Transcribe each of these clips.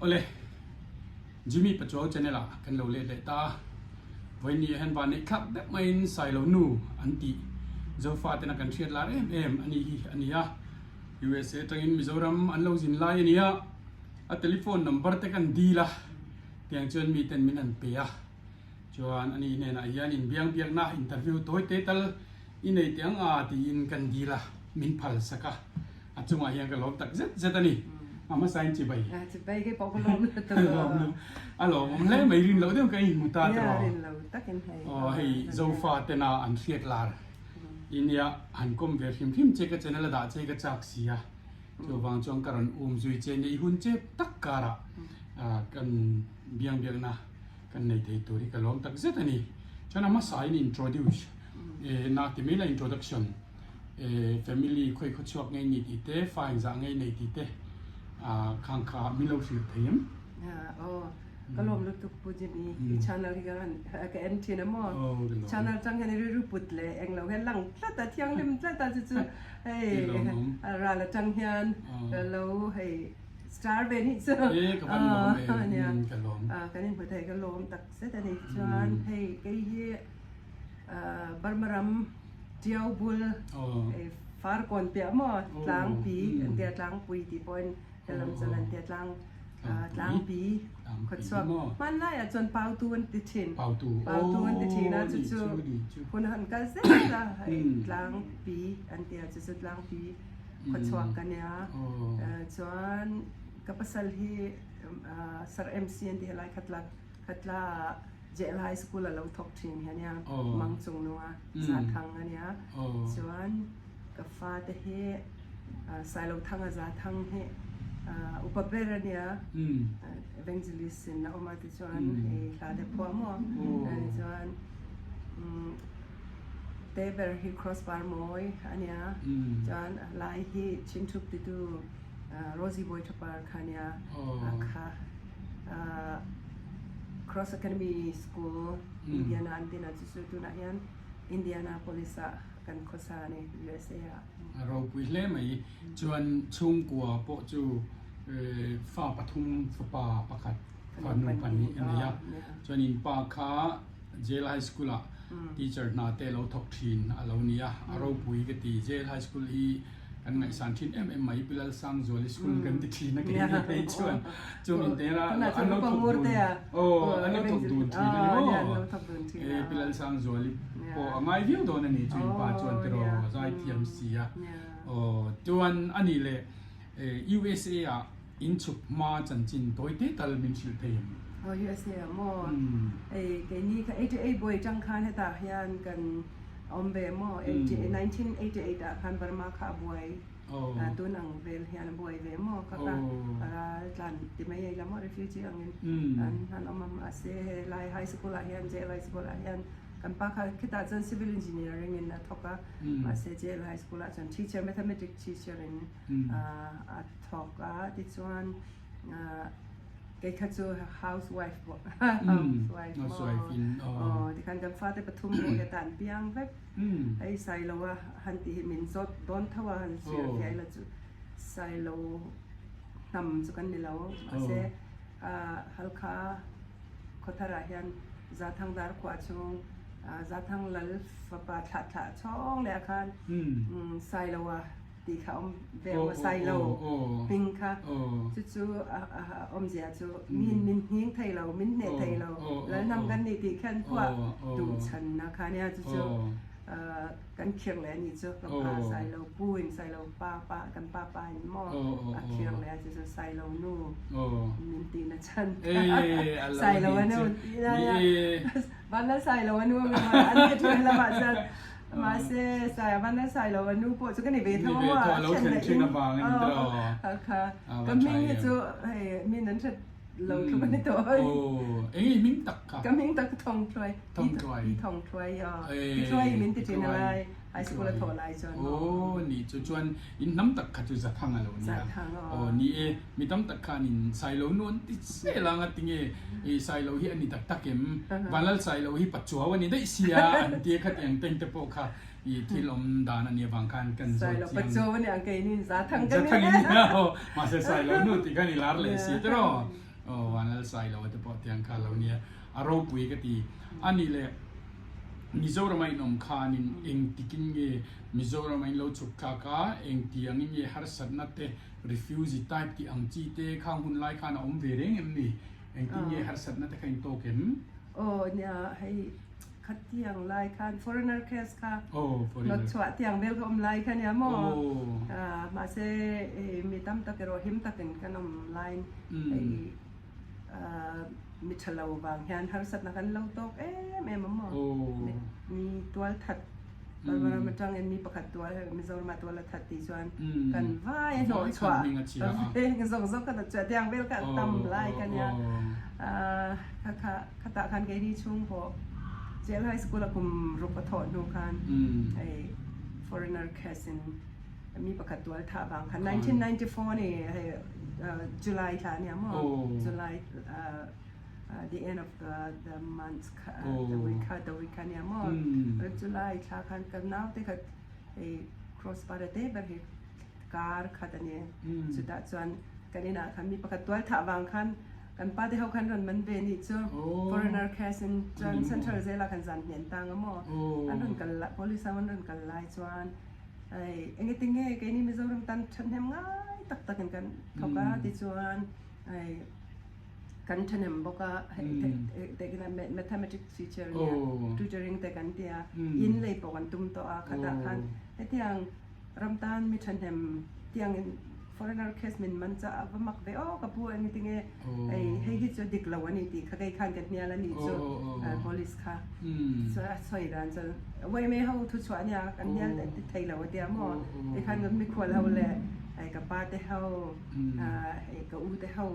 Awle, Jimmy Pachuau channel ah kan lo let leh ta a, vawiin ah hian van neih thlak deuh maiin Sailo nu an tih Zofa tena kan hriat lar em em a nih hi a ni a, USA atangin Mizoram an lo zin lai a ni a, a telephone number te kan dil a, tiang chuan miten min han pe a, chuan ani hnenah hian inbiang biakna interview tawi te tal i nei teh ang a tiin kan dil a, min phal sak a. A chungah hian ka lawm tak zet zet a ni. A hmasain chibai. Chibai kei pawh ka lawm lutuk. Ka lawm lutuk. A lawmawm hle mai rin loh deuh ka inhmu ta tawh. Nia rin lo takin hei. Aw hei Zofa tena an hriat lar i nia han kawm ve hrim hrim che ka channel a dah che ka chak si a. Chuvang chuan ka rawn um zui che nia i hun chep tak karah kan biang biakna kan nei thei tur hi ka lawm tak zet a ni. Chuan a hmasain introduce na ti mai la introduction. Family khawi khaw chhuak ngei ni tih te, fa engzah ngei nei tih te khang kha min lo hrilh thei em? Aw, ka lawm lutuk Pu Jimmy, i channel hi ka han ka en thin a maw? Channel tang hian i rilru put leh englo hian lang tlat a, thianghlim tlat a chu chu hei ral atang hian ka lo hei star ve nih chu. E ka van lawm em, ka lawm. Kan inhmu thei ka lawm tak zet a ni. Chuan hei kei hi Burma ram Tiau bul Farkawn piah maw Tlangpi an tia Tlangpui tih pawhin helam chuan an tia Tlang Tlangpi khawchhuak hmanlaiah chuan Pautu an ti thin Pautu an ti thin a chu chu hun han kal zel a hei Tlangpi an tia chu chu Tlangpi khawchhuak ka nia chuan ka pasal hi Sir MC an ti helai Khatla Khatla Jail High School a lo thawk thin hi a nia, Mang Chung Nunga Zathang a nia. Chuan ka fate hi Sailo Thanga Zathang hi upa ber a nia, Evangelist in a awm a tichuan hei hla te phuah maw tichuan te ber hi Cross Bar Mawi a nia, chuan lai hi Chhimthup titu Rosie Bawiṭhapar kha a nia, kha. Cross Academy School Indiana an tin a chu chu tunah hian Indianapolis ah kan khawsa a ni USA ah. A ropui hle mai. Chuan chhungkua pawh chu fa pathum fapa pakhat fanu pahnih a nei a. Chuan in pa kha Jail High School ah teacher hna te lo thawk thin a lo ni a. A ropui ka ti. Jail High School hi Kan ngaihsan thin em em mai Pi Lalsangzuali school kan ti thin a kei ni phei chuan chung in tena an lo thawk dun aw an lo thawk dun thin a ni maw e Pi Lalsangzuali pawh a ngai viau dawn a ni chu in pa chuan tiraw zai thiam si a aw chuan a nih leh USA ah in chhuk hma chanchin tawi te tal min hrilh thei em? Aw USA ah maw hei keini kha 88 buai tang khan hetah hian kan Awm ve maw? 1988 ah khan Burma kha a buai tun ang vel hian a buai ve maw? Kha kha ral tlan ti mai ei la maw refugee angin an han awm a mahse helai high school ah hian JL high school ah hian kan pa kha khitah chuan civil engineering in a thawk a mahse JL high school ah chuan teacher mathematics teacher in a thawk a tichuan Kei kha chu house wife pawh house wife maw tikhan kan fate pathum pawh hi atan piang vek hei Sailo a han tih hi min zawt dawn tho a han hriat fiah ila chu Sailo hnam chu kan ni lo mahse Halkha khawtharah hian Zathang dar khuah chhung Zathang lal fapa thlah thlah chhawng leh ah khan Sailo a tih kha awm ve maw Sailo hming kha chu chu a awmzia chu min min hning thei lo min hneh thei lo Lalhnam kan nih tih khan phuah duh chhanna kha nia chu chu kan khirh leh a nih chu ka pa Sailo pu in Sailo pa pa kan pa pa in maw a khirh leh a chu chu Sailo nu min tihna chhan Sailo a nu tihna nia Vanlal Sailo a nu an ti thin lamah chuan Mahse, Saia van a sai lo a nu pawh chu ka ni ve tho a maw? A then daih in aw kha ka hming hi chu hei min an hret lo tluk a ni tawh. Aw eng i hming tak kha? Ka hming tak Thawngthluai. Thawngthluai. I Thawngthluai aw. I Thluai min ti thin a lai high school a thawh lai chuan maw? Aw ni chu chuan in hnam tak kha chu Zathang a lo nia. Zathang aw. Aw ni e. Mi tam tak khanin Sailo nu an ti zel ang a tinge i Sailo hi a ni tak tak em? Vanlal Sailo hi Pachuau a ni daih sia an tia khatiang teng te pawh kha i thil awm dan a nih avang khan kan zawt Sailo chiang. Pachuau a ni ang keinin Zathang ka ni. Zathang in nia aw mahse Sailo nu tih khan i lar leh si tiraw? Aw Vanlalsailo te pawh tiang kha lo nia. A ropui ka ti. A nih leh Mizorama in awm khanin engtikin nge Mizorama in lo chhuk thlak a, engtiangin nge harsatna te refugee type tih ang chi te khang hun lai khan a awm ve reng em ni? Engtin nge harsatna te kha in tawk em? Aw nia hei khatiang lai khan foreigner case kha hnawt chhuah tiang vel kha awm lai kha nia maw? Mahse mi tam tak erawh him takin kan awm laiin hei Mi tha lo vang hian harsatna kan lo tawk em em a maw? Mi tual that Barbaram atangin mi pakhat tual Mizoram ah tual a that tih chuan kan vai a hnawh chhuah veng zawk zawk kha chhuah tiang vel kha a tam lai ka nia. Kha kha khatah khan keini chhung pawh Jail High School a kum ruk a thawh hnu khan hei foreigner case in Mi pakhat tual thah vang khan 1994 ni hei July thla ania maw July the end of the the month kha the week kha the week kha ania maw July thla khan ka naute kha hei cross bar a te ber hi kar khat ania chutah chuan kan inah khan mi pakhat tual thah vang khan kan pa te ho khan rawn man ve nih chu foreigner case in chuan central jail ah khan zan hnen tang a maw an rawn kal police ho an rawn kal lai chuan Hei engati nge keini Mizoram tan thahnem ngai tak takin kan thawk a tichuan hei kan thahnem bawk a hei tehkina mathematics teacher nia tutoring te kan tia in lei pawh kan tum tawh a khatah khan hetiang ram tan mi thahnem tiangin foreigner case min man chah a va mak ve aw ka pu engati nge hei hei hi chu dik lo a ni tih kha kei khan ka hnial a nih chu police kha chuan a sawi dan chuan yma ho thu chhuah ania kan hnial thei lo a tia maw tikhan kan mikhual ho leh hei ka pa te ho hei ka u te ho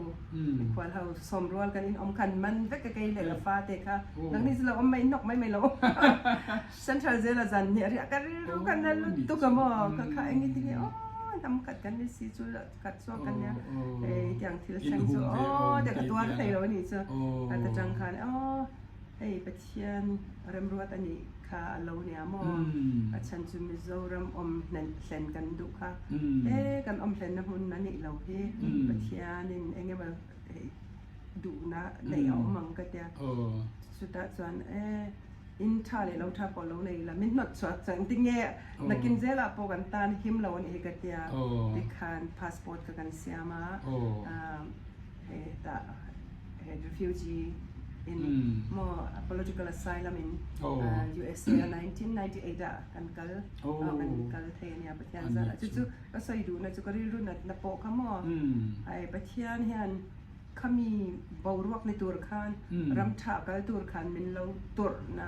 mikhual ho sawm rual kan inawm khan man vek a kei leh ka fa te kha nangni chu lo awm mai nawk mai mai lo Central zela zan hnih a riah ka rilru khan la lutuk a maw ka kha engiti nge aw hnam khat kan ni si chu khat chuak kan nia hei tiang thil thleng chu aw tiang ka tuar thei lo a nih chu a ta tang khan aw hei Pathian remruat a nih kha a lo nia maw a chhan chu Mizoram awm hlen hlen kan duh kha he kan awm hlenna hmun a nih lo hi Pathianin eng emaw hei duhna neih a awm ang ka tia chutah chuan e In tha leh lo tha pawh lo nei ila min hnawt chhuak chuan engtin nge nakin zelah pawh kan tan him lo a nih hi ka tia tikhan passport kha kan siam a hei hetah hei refugee in maw political asylum in USA a 1998 ah kan kal kan kal thei a nia Pathian zat ah chu chu ka sawi duhna chu ka rilru natna pawh kha maw hei Pathian hian Khami boruak ni tur khan ram tha kal tur khan min lo turhna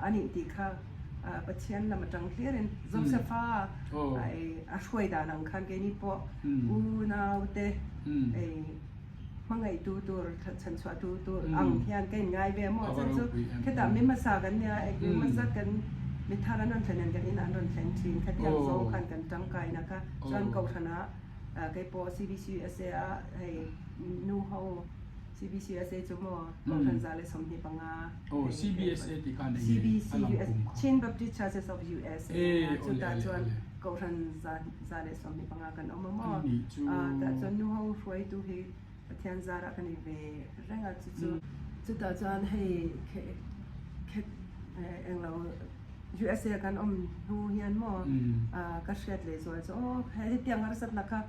a nih tih kha Pathian lam atang hlirin Josepha a hruai dan ang khan keini pawh unaute hmangaihtu tur chhanchhuahtu tur ang hian ka inngai ve maw chuan chu khetah mi hmasa kan nia engemaw zat kan mi thar an rawn thlen hian kan inah an rawn thleng thin khatiang zawng khan kan tangkaina kha chuan kohhranah Kei pawh CBCUSA ah hei nu ho CBCUSA chu maw Kohhran 125. Oh CBSA tih khan eng nge a lang kum kha? Chin Baptist Churches of USA chutah chuan Kohhran 125 kan awm a maw? Tah chuan nu ho hruaitu hi Pathian zarah ka ni ve reng a chu chu. Chutah chuan hei khet englo USA kan awm hnu hian maw ka hriat leh zual chu aw hetiang harsatna kha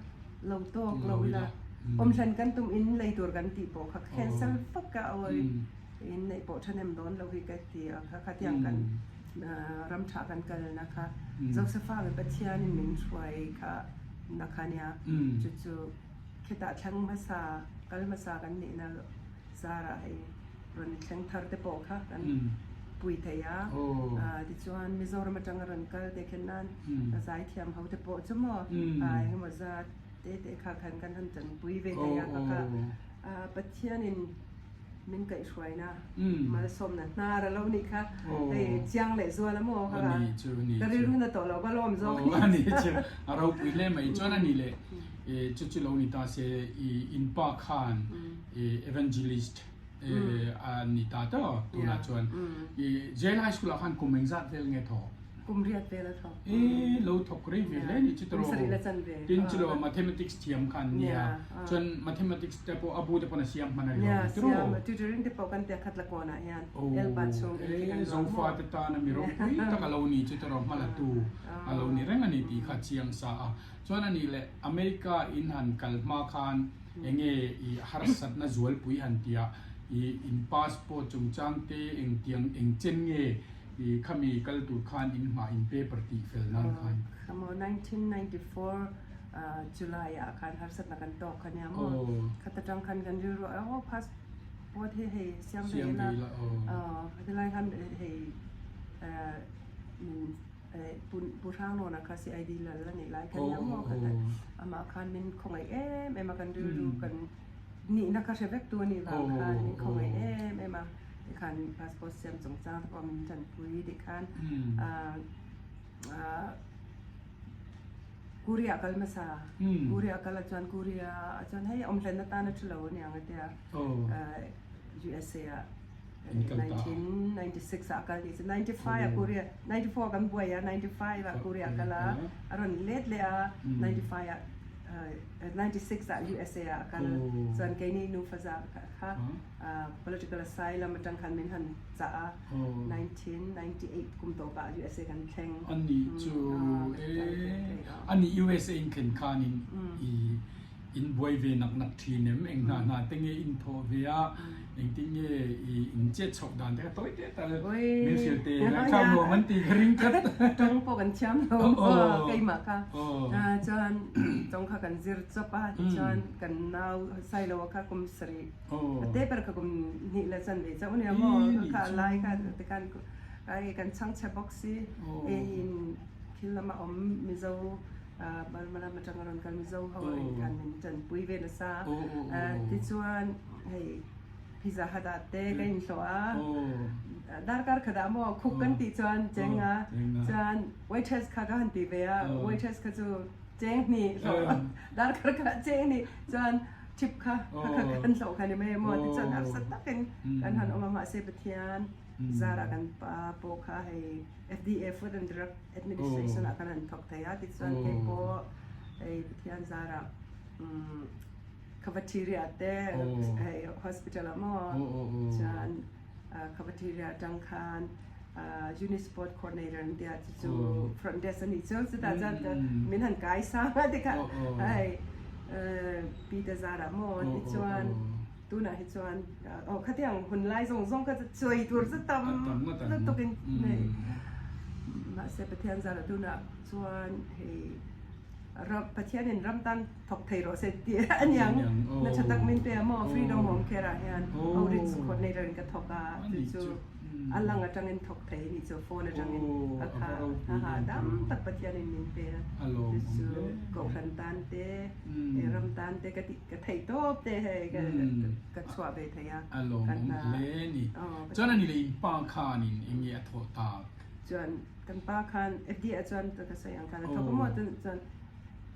lo tawk lo ila awm hlen kan tum in lei tur kan tih pawh kha cancel vak a aw in neih pawh thahnem dawn lo hi ka ti a kha khatiang kan ram tha kan kalna kha Josepha nge Pathianin min hruai kha na kha nia chu chu Khitah thleng hmasa, kal hmasa kan nihna zarah hei rawn thleng thar te pawh kha kan pui thei a. Tichuan Mizoram atanga rawn kal te khen nan zaithiam ho te pawh chu maw engemaw zat te te kha khan kan han tanpui ve thei a kha kha Pathianin Min kaihhruaina malsawmna hnar a lo nih kha hei chiang leh zual a maw kha ka rilru na tawh lo ka lawm zawk a ni chu a ropui hle mai chuan a ni leh chu chu lo ni ta se i inpa khan evangelist a ni ta tawh tunah chuan i jail high school ah khan kum engzat vel nge thawk? Kum riat vel a thawk. E lo thawk rei ve hle ni chu tawh. Kum sarih la chan ve. Tin chu lo mathematics thiam kha an nia. Chuan mathematics te pawh a bu te pawn a siam hman a ni lo ni tawh. Siam tutoring te pawh kan tia khat la kawn ah hian elpa chhung in khi kan ruah maw. Zofa te tan a mi ropui tak a lo ni chu tawh hma la tu a lo ni reng a ni tih kha chiang sa a. Chuan a nih leh America in han kal hma khan enge i harsatna zualpui han tia i in passport chungchang te engtiang engchen nge I khami kal tur khan in hmah in paper tih fel nan khan. Khamo 1994 July ah khan harsatna kan tawk kha nia maw. Khat atang khan kan rilru a aw passport hi hei siam ve ila helai khan hei min Pu Hrangnawn kha CID lal a nih lai kha nia maw khat amah khan min khawngaih em em a kan rilru kan nihna kha hre vek tu a nih vang khan min khawngaih em em a. Tikhan passport siam chungchang te pawh min tanpui tikhan Korea kal hmasa Korea kal ah chuan Korea ah chuan hei awm hlen atan a thu lo aniang a tia USA ah 1996 ah kal ni chu 95 ah Korea 94 kan buai a 95 ah Korea kal a a rawn let leh a 95 ah 96 ah USA ah kal chuan keini nufa zah kha Political asylum atang khan min han chah a, 1998 kum tawpah USA kan thleng. Ani chu e, ani USA in thlen khanin i in buai ve nak nak thin em, eng hna hna te nge in thawh ve a, engtin nge i in chet chhoh dan te kha tawi te tal min hrilh te ngaihthlak nuam an ti ka ring tlat. Tawng pawh kan thiam lo keimah kha chuan tawng kha kan zir chawp a tichuan kan nau Sailoa kha kum sarih A te ber kha kum hnih le chan ve chauh ania maw kha lai kha tikhan ai kan chhangchhe bawk si in thil lama awm Mizo Burma lam atanga rawn kal Mizo ho khan min tanpui ve nasa tichuan hei Pizza Hut ah te ka inhlawh a darkar khat ah maw khuk kan tih chuan cheng a chuan waitress kha ka han ti ve a waitress kha chu cheng hnih hlawh darkar khat ah cheng hnih chuan Tip kha kha kan hloh kha ni mai emaw tichuan harsa takin kan han awm a mahse Pathian zarah kan pa pawh kha hei FDA Food and Drug Administration ah khan han thawk thei a tichuan kei pawh hei Pathian zarah cafeteria te hei hospital ah maw chuan cafeteria atang khan Unisport coordinator an tia chu chu front desk a nih chu chutah chuan min han kai sang a tikha hei pi te zarah maw tichuan tunah hi chuan aw khatiang hun lai zawng zawng kha chu chawi tur chu tam lutuk in nei mahse Pathian zarah tunah chuan hei ram Pathianin ram tan thawk thei rawh se tih a niang na tha tak min pe a maw Freedom Home Care ah hian outreach coordinator in ka thawk a chu chu A lang atangin thawk thei a nih chu phone atangin a kha a hahdam tak Pathianin min pe a chu chu Kohhran tan te ram tan te ka tih ka theih tawp te hei ka chhuah ve thei a A lawmawm hle a ni. Chuan a ni leh in pa khanin eng nge a thawh tak? Chuan kan pa khan FDA chuan ka sawi ang khan a thawk a maw chuan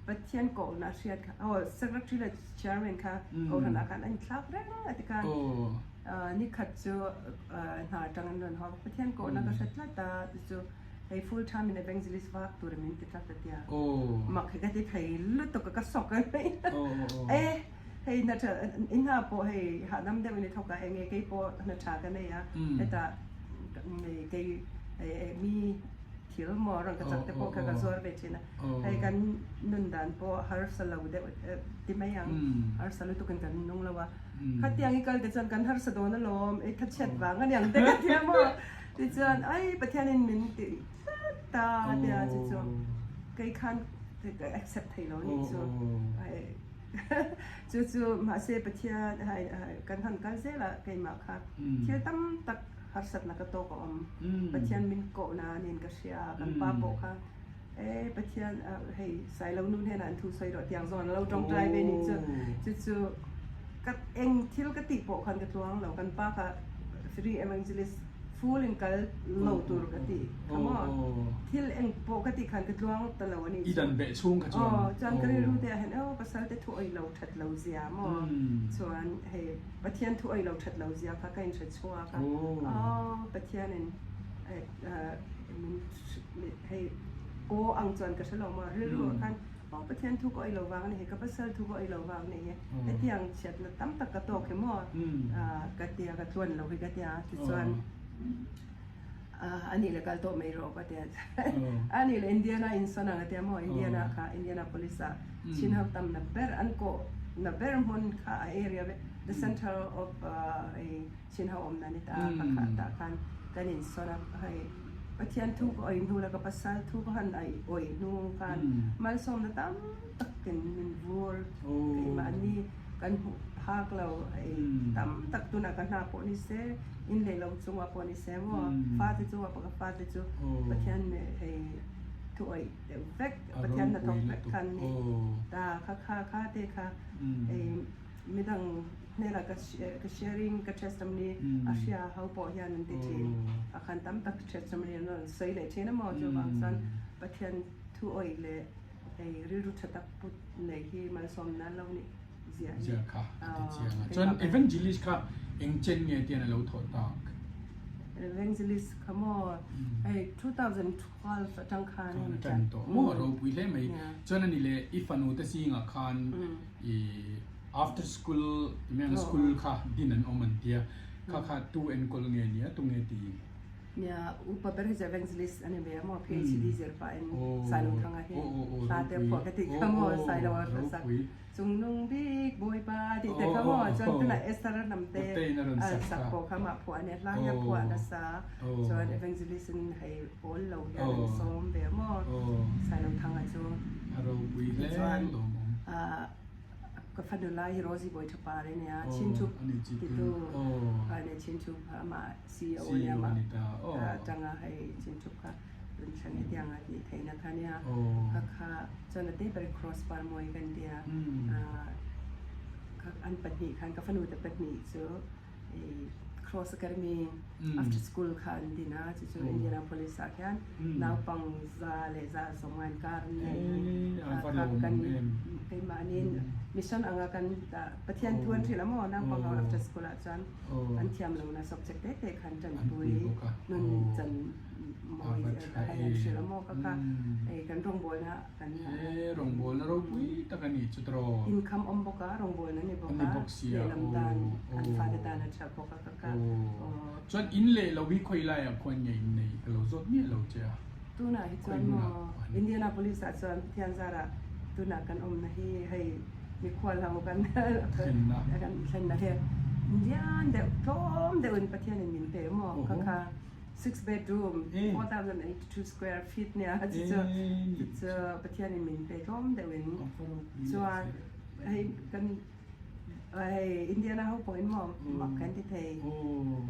Pathian kohna a hriat kha aw secretary leh chairman kha Kohhran ah khan a inthlak reng a ti khan Nikhat chu hna atang an rawn haw a, Pathian kohna ka hre tlat a, chu chu hei full time in evangelist vak tur min ti tlat a tia. Mak hi ka ti thei lutuk a, ka sawk a ni. E hei hna tha i hna pawh hei hahdam deuh in i thawk a, enge kei pawh hna tha ka nei a, hetah kei mi thil maw rawn ka chak te pawh kha ka zuar ve thin a, hei kan nun dan pawh harsa lo deuh ti mai ang, harsa lutuk in kan nung lo a. Khatiang i kal te chuan kan harsa dawn alawm, i thachhiat vang a niang te ka ti a maw? Tichuan ai Pathianin min ti tlat ta a tia chu chu kei khan ka accept thei lo nih chu. Chu chu mahse Pathian kan han kal zel a keimah kha thil tam tak harsatna ka tawk a awm. Pathian min kohna aniin ka hria a, kan pa pawh kha e Pathian hei Sailo nu hnenah an thu sawi rawh tiang zawng an lo tawngtai ve nih chu chu chu ka eng thil ka tih pawh khan ka tluang lo kan pa kha free evangelist full in kal lo tur ka tih kha maw thil eng pawh ka tih khan ka tluang ta lo a nih chu i dan beh chhung kha chuan aw chuan ka rilru te ah hian aw pasal te thu awih lo that lo zia maw chuan hei Pathian thu awih lo that lo zia kha ka inhre chhuak a aw Pathian in. min hei aw ang chuan ka hre lo maw rilru ah khan aw Pathian thu ka awih lo vang a ni hi ka pasal thu ka awih lo vang a ni hi hetiang chhiatna tam tak ka tawk hi maw ka tia ka tluan lo hi ka tia tichuan a nih leh kal tawh mai rawh ka tia a nih leh Indiana insawn ang a tia maw Indiana kha Indianapolis ah chin ho tam na ber an kawh na ber hmun kha a area the center of hei chin ho awmna ni ta ka kha tah khan kan insawn a hei Pathian thu ka awih hnu la ka pasal thu ka han awih hnu khan malsawmna tam takin min vur keimahni kan hmuh phak lo hei tam tak tunah ka hna pawh ni se in leh lo chungah pawh ni se maw fate chungah pawh ka fate chu Pathian hei thu awih deuh vek Pathian hnathawk vek khan ni ta kha kha kha te kha hei midang hnenah ka ka sharing ka testimony a hria ho pawh hian an ti thin a khan tam tak testimony an rawn sawi leh thin a maw chuvang chuan Pathian thu awih leh Hei rilru tha tak put nei hi malsawm nan lo nih zia hi. Zia kha a ti chiang a. Chuan Evangelist kha eng chen nge tian a lo thawh tak? Evangelist kha maw hei 2012 atang khan a tan tawh maw a ropui hle mai. Chuan ani leh i fanu te zingah khan i after school ti school kha din an awm an tia kha kha tu enkawl nge nia tu nge ti? Nia, upa ber hi chu evangelist a ni ve a maw, PhD zir pahin Sailothanga hi hla te a phuah ka tih kha maw, Sailo a hla sak Chungnung bik Bawipa tih te kha maw, chuan tunah Esther a hnam te a sak pawh kha mah phuah a nia, hla hi a phuah nasa, chuan evangelist in hei awl lo hian an sawm ve a maw, Sailothanga chu tichuan Ka fanu lai hi Rosie Bawi Thapar a nia, Chinchup titu a nia, Chinchup amah CEO a nia amah atanga hei Chinchup kha tun thleng hetiang a tih theihna kha nia, kha kha chuan a te ber Cross Parmawi kan tia, an khan ka fanu te pahnih chu Cross Academy after school kha an din a, chu chu Indianapolis ah khian naupang za leh za sawm an kar an nei a, kha kan keimahni mission anga kan Pathian thu an hrilh a maw naupang ho after school ah chuan an thiam lohna subject te te kha an tanpui nun chan mawi hei an hrilh a maw kha kha hei kan rawngbawlna kan He rawngbawlna ropui tak a ni chu tawh. Income awm bawk a, rawngbawlna ni bawk a, lehlam tan an fate tan a tha bawk a ka ka. Chuan in leh lo hi khawi laiah khuan nge in nei ka lo zawt miah lo che a. Tunah hi chuan maw Indianapolis ah chuan Pathian zarah tunah kan awmna hi hei mikhual ho kan kan thlenna hi lian deuh tlawm deuhin Pathianin min pe maw ka kha. Six bedroom, 4082 square feet nia chu chu Pathian in min pe tlawm deuh in chuan hei kan hei Indiana ho pawh in maw mak kan ti thei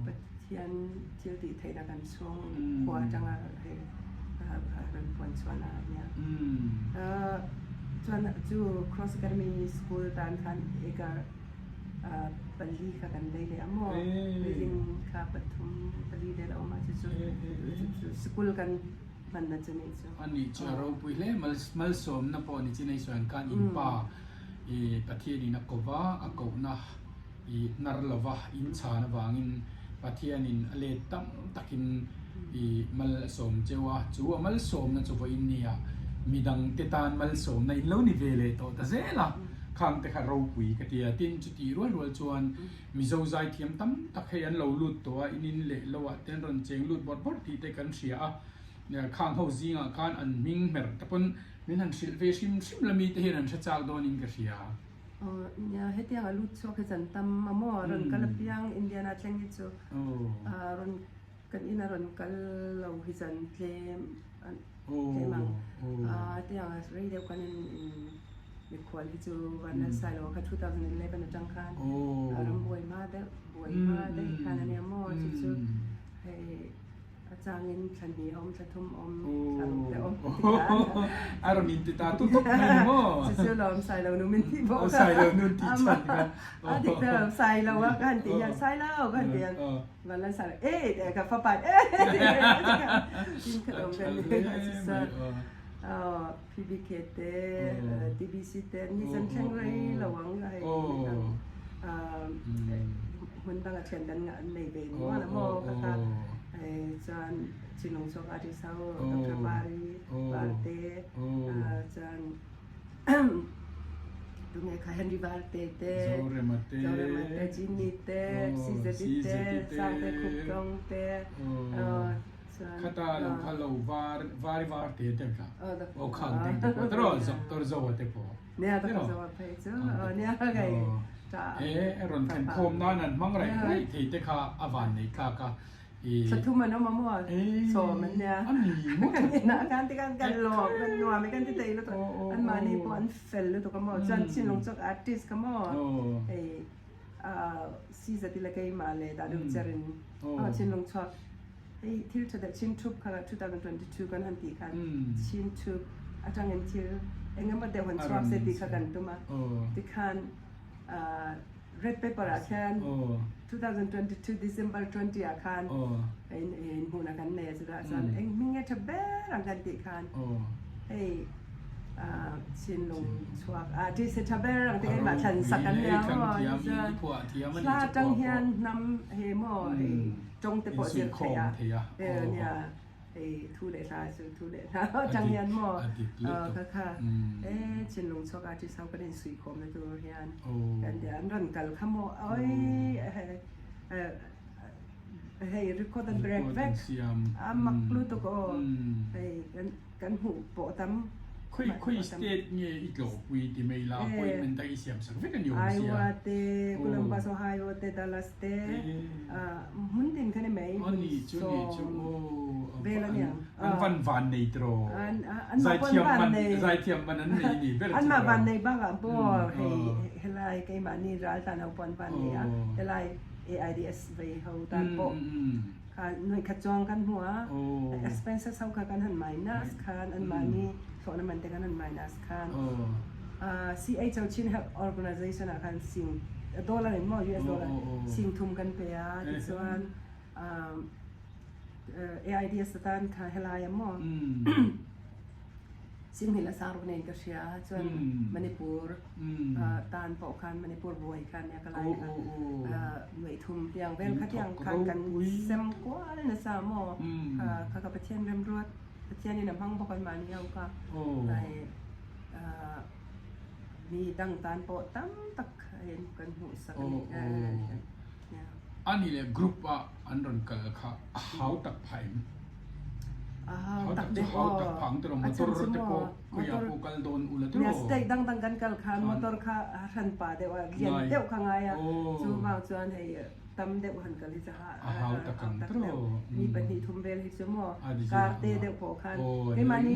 Pathian thil tih theihna kan chhung khua atanga hei rawn puan chhuahna a nia chuan chu Cross Academy School tan khan acre pali kha kan lei leh a maw building kha pathum pali vel a awm a chu chu sikul kan hmanna chu ni chu. A nih chu a ropui hle malsawmna pawh ni chin hei sawi ang khan in pa i Pathianin a ko va a kohna i hnar lova in chhan avangin Pathianin a let tam takin i mal a sawm cheu a chu a malsawmna chu vawiin nia midangte tan malsawmna in lo ni ve leh tawh ta zel a. Khang te kha ropui ka ti a, tin chuti rual rual chuan Mizo zaithiam tam tak hei an lo lut tawh a, in in leh lo ah te an rawn cheng lut bawrh bawrh tih te kan hria a, khang ho zingah khan an hming hmer te pawn min han hrilh ve hrim hrim la mi te hian an hre chak dawnin ka hria. Aw nia, hetiang a lut chhuak hi chan tam a maw, rawn kal apiang Indiana thleng hi chu rawn kan ina rawn kal lo hi chan tlem tlem ang hetiang a rei deuh kan in Mikhual hi chu Vanlalsailo kha 2011 atang khan ram buai hma deuh buai hma daih khan a nia maw chu chu hei a changin thla hnih awm thla thum awm thla ruk te awm ti khan a rawn in ti ta tut tut mai ni maw chu chu lawm Sailo nu min tih bawk a Sailo nu tih chhan kha a dik ta lawm Sailo a ka han tih hian Sailo ka han tih hian Vanlalsailo e tih ka fapa e tih tin kha lawm kan ni chu chuan PBK te, TBC te an ni chan thleng rei lo ang hei midang. Hmun danga thian kan ngah an nei ve nual a maw ka kha chuan Chinlung chhuak artist ho Doctor Pari Parte chuan tunge kha Henry Varte te Zorema te Zorema te Jimmy te CZT te Sangte Khuptong te chuan Khata lo kha lo var vari var te te kha aw khang te te pawh tiraw Doctor Zoa te pawh Nia Doctor Zoa phei chu nia kei ta E rawn thlen khawm nan an hmang raih raih thei te kha a van nei tlak a i Thla an awm a maw sawm an nia a ni maw kan inah khan ti khan kan lawm kan nuam e kan ti thei lutuk an mahni pawh an fel lutuk a maw chuan Chinlung chawk artist kha maw hei Caesar ti la keimah leh dah deuh cher in Chinlung chhuak hei thil tha deuh Chin thup kha 2022 kan han tih khan Chin thup atangin thil eng emaw deuh han chhuak se tih kha kan tum a tikhan red paper ah khian 2022 December 20 ah khan in hmuhna kan nei a chutah chuan eng hming nge tha ber ang kan tih khan hei Chinlung chhuak a ti se tha ber ang te keimah thlan sak an nia maw hla atang hian hnam he maw hei tawng te pawh zir theih a nia hei thu leh hla chu thu leh hla atang hian maw kha kha e Chinlung chhuak artist ho kan insuihkhawm na tur hian kan tia an rawn kal kha maw oi hei record an break vek a mak lutuk aw hei kan Kan hmuh pawh tam. Khawi khawi state nge i tlawhpui ti mai la appointment a i siam sak vek a ni awm sia. Iowa te, Columbus, Ohio te, Dallas te, hmun tin kha ni mai. A ni chu ni chu aw vel a niang. An van van nei tiraw. Zaithiam man zaithiam man an nei ni ber chu. Anmah van nei bakah pawh hei helai keimahni ral tan ho pawh an van nei a, helai AIDS vei ho tan pawh. Kha nuaih khat chuang kan hmu a, expenses ho kha kan han minus khan anmahni thlawhna man te kan han minus khan CHO Chin Health Organization ah khan sing dollar in maw US dollar sing thum kan pe a tichuan AIDS atan kha helai a maw Singhil a sang ruk nen ka hria chuan Manipur tan pawh khan Manipur buai khan nia ka lai kha nuaih thum tiang vel kha tiang khan kan sem kual nasa maw kha ka Pathian remruat Pathian in a hmang bawk an mahni ho kha mi dang tan pawh tam tak kan hmuh sak a ni. Ani leh group ah an rawn kal kha a hau tak phah em? A hau tak chu hau tak phah ang tiraw motor te pawh khawiah pawh kal dawn ula tiraw? Nia state dang dang kan kal khan motor kha a hran pah deuh a lian deuh kha ngai a chuvang chuan hei tam deuh han kal hi chu a hau tak ang tiraw? Mi pahnih thum vel hi chu maw car te deuh pawh khan keimahni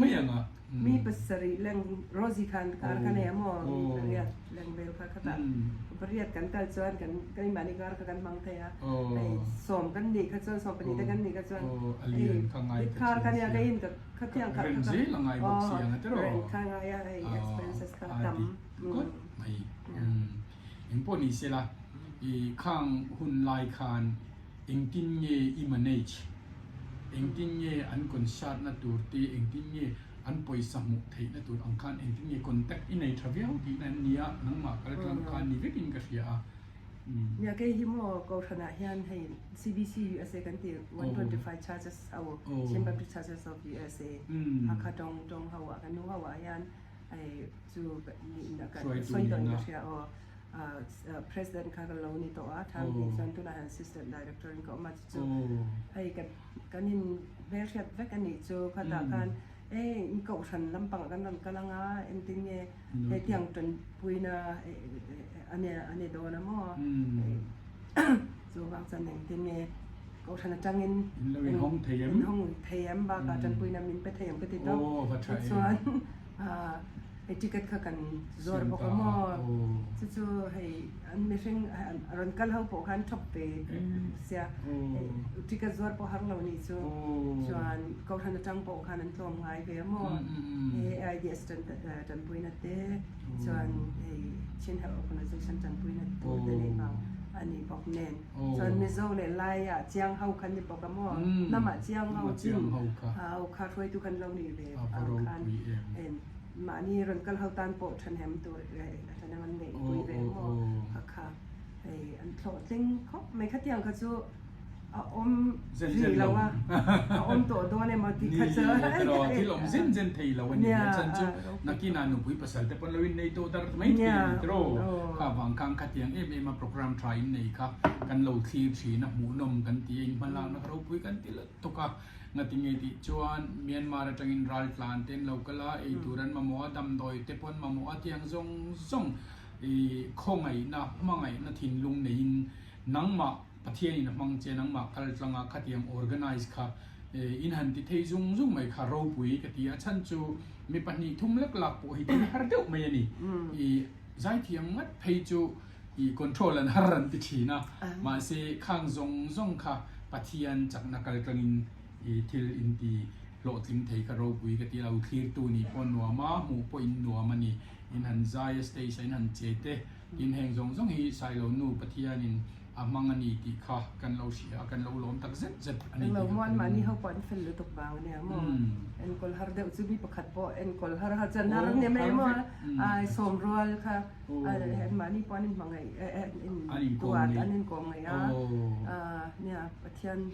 Mi pasarih leng Rosie khan kar kha nei a maw? Mi pariat leng vel kha khatah pariat kan kal chuan kan keimahni kar kha kan hmang thei a. Hei sawm kan nih kha chuan sawm pahnih te kan nih kha chuan hei kar kha nia keiin ka khatiang kha reng zel a ngai bawk si ang a tiraw? Reng kha ngai a hei expenses kha tam. Good mai. Engpawh ni sela i khang hun lai khan Engtin nge i manage? Engtin nge an concert na tur te, engtin nge an pawisa hmuh theih na tur ang khan engtin nge contact i nei tha viau tihna em nia, nangmah kal tlang khan ni vekin ka hria a. Nia kei hi maw Kohhranah hian hei CBC USA kan ti 125 churches ho Chin Baptist Churches of USA Hakha tawng tawng ho ah kan nu ho ah hian hei chu nihna ka sawi tawhin ka hria aw. President kha ka lo ni tawh a, Tham tih chuan tunah hian Assistant Director in ka awm a, chu chu hei kan in hmelhriat vek a nih chu khatah khan e in kohhran lampangah kan rawn kal ang a, engtin nge hetiang tanpuina a ni dawn a maw chuvang chuan engtin nge kohhran atangin in hawng thei em in hawng thei em bakah tanpuina min pe thei em ka ti tawp tichuan Hei ticket kha kan zuar bawk a maw? Chu chu hei an mihring a rawn kal ho pawh khan thawk ve sia ticket zuar pawh har lo nih chu chuan kohhran atang pawh khan an tlawm ngai ve a maw? Hei AIDS tanpuina te chuan hei Chin Health Organization tanpuina tur te neih vang a ni bawk nen chuan Mizo leh Laiah chiang ho khan ni bawk a maw? Hnamah chiang ho chin ho kha hruaitu khan lo nih ve ang khan. Mahni rawn kal ho tan pawh thahnem tur thahnem an neih pui ve maw kha kha. Hei an thlawhtling khawp mai khatiang kha chu a awm rih lo a, a awm tawh dawn emaw tih kha chu. Ni tiraw thil awm zen zen thei lo a ni a chan chu nakinah nupui pasal te pawn lo innei tawh dar mai thei a ni tiraw. Kha vang khan khatiang em em a program tha innei kha kan lo thlir thin a hmuhnawm kan ti a inhmalakna kha ropui kan ti lutuk a. Ngatinge tih chuan Myanmar atangin raltlan te an lo kal a, eitur an mamawh a, damdawi te pawh an mamawh a tiang zawng zawng I khawngaihna, hmangaihna thinlung neiin nangmah Pathianin a hmang che, nangmah kal tlanga khatiang organize kha in han ti thei zung zung mai kha ropui ka ti a, chhan chu mi 2 3 lek lak pawh hi thil har deuh mai a ni. I zaithiam ngat phei chu i control an har an ti thin a, mahse khang zawng zawng kha Pathian chakna kal tlangin i thil in ti hlawhtling thei kha ropui ka ti a, lo thlirtu nih pawh nuam a, hmuh pawh in nuam a ni. In han zai a stage a in han che te tin heng zawng zawng hi Sailo nu Pathianin a hmang a ni tih kha kan lo hria a kan lo lawm tak zet zet a ni Englo tih kha maw kan anmahni ho pawh an fel lutuk vang a nia maw enkawl har deuh chu mi pakhat pawh enkawl har har chuan har ni mai maw ai sawm rual kha anmahni pawh an inhmangaih in tuat an inkawm ngaih a nia Pathian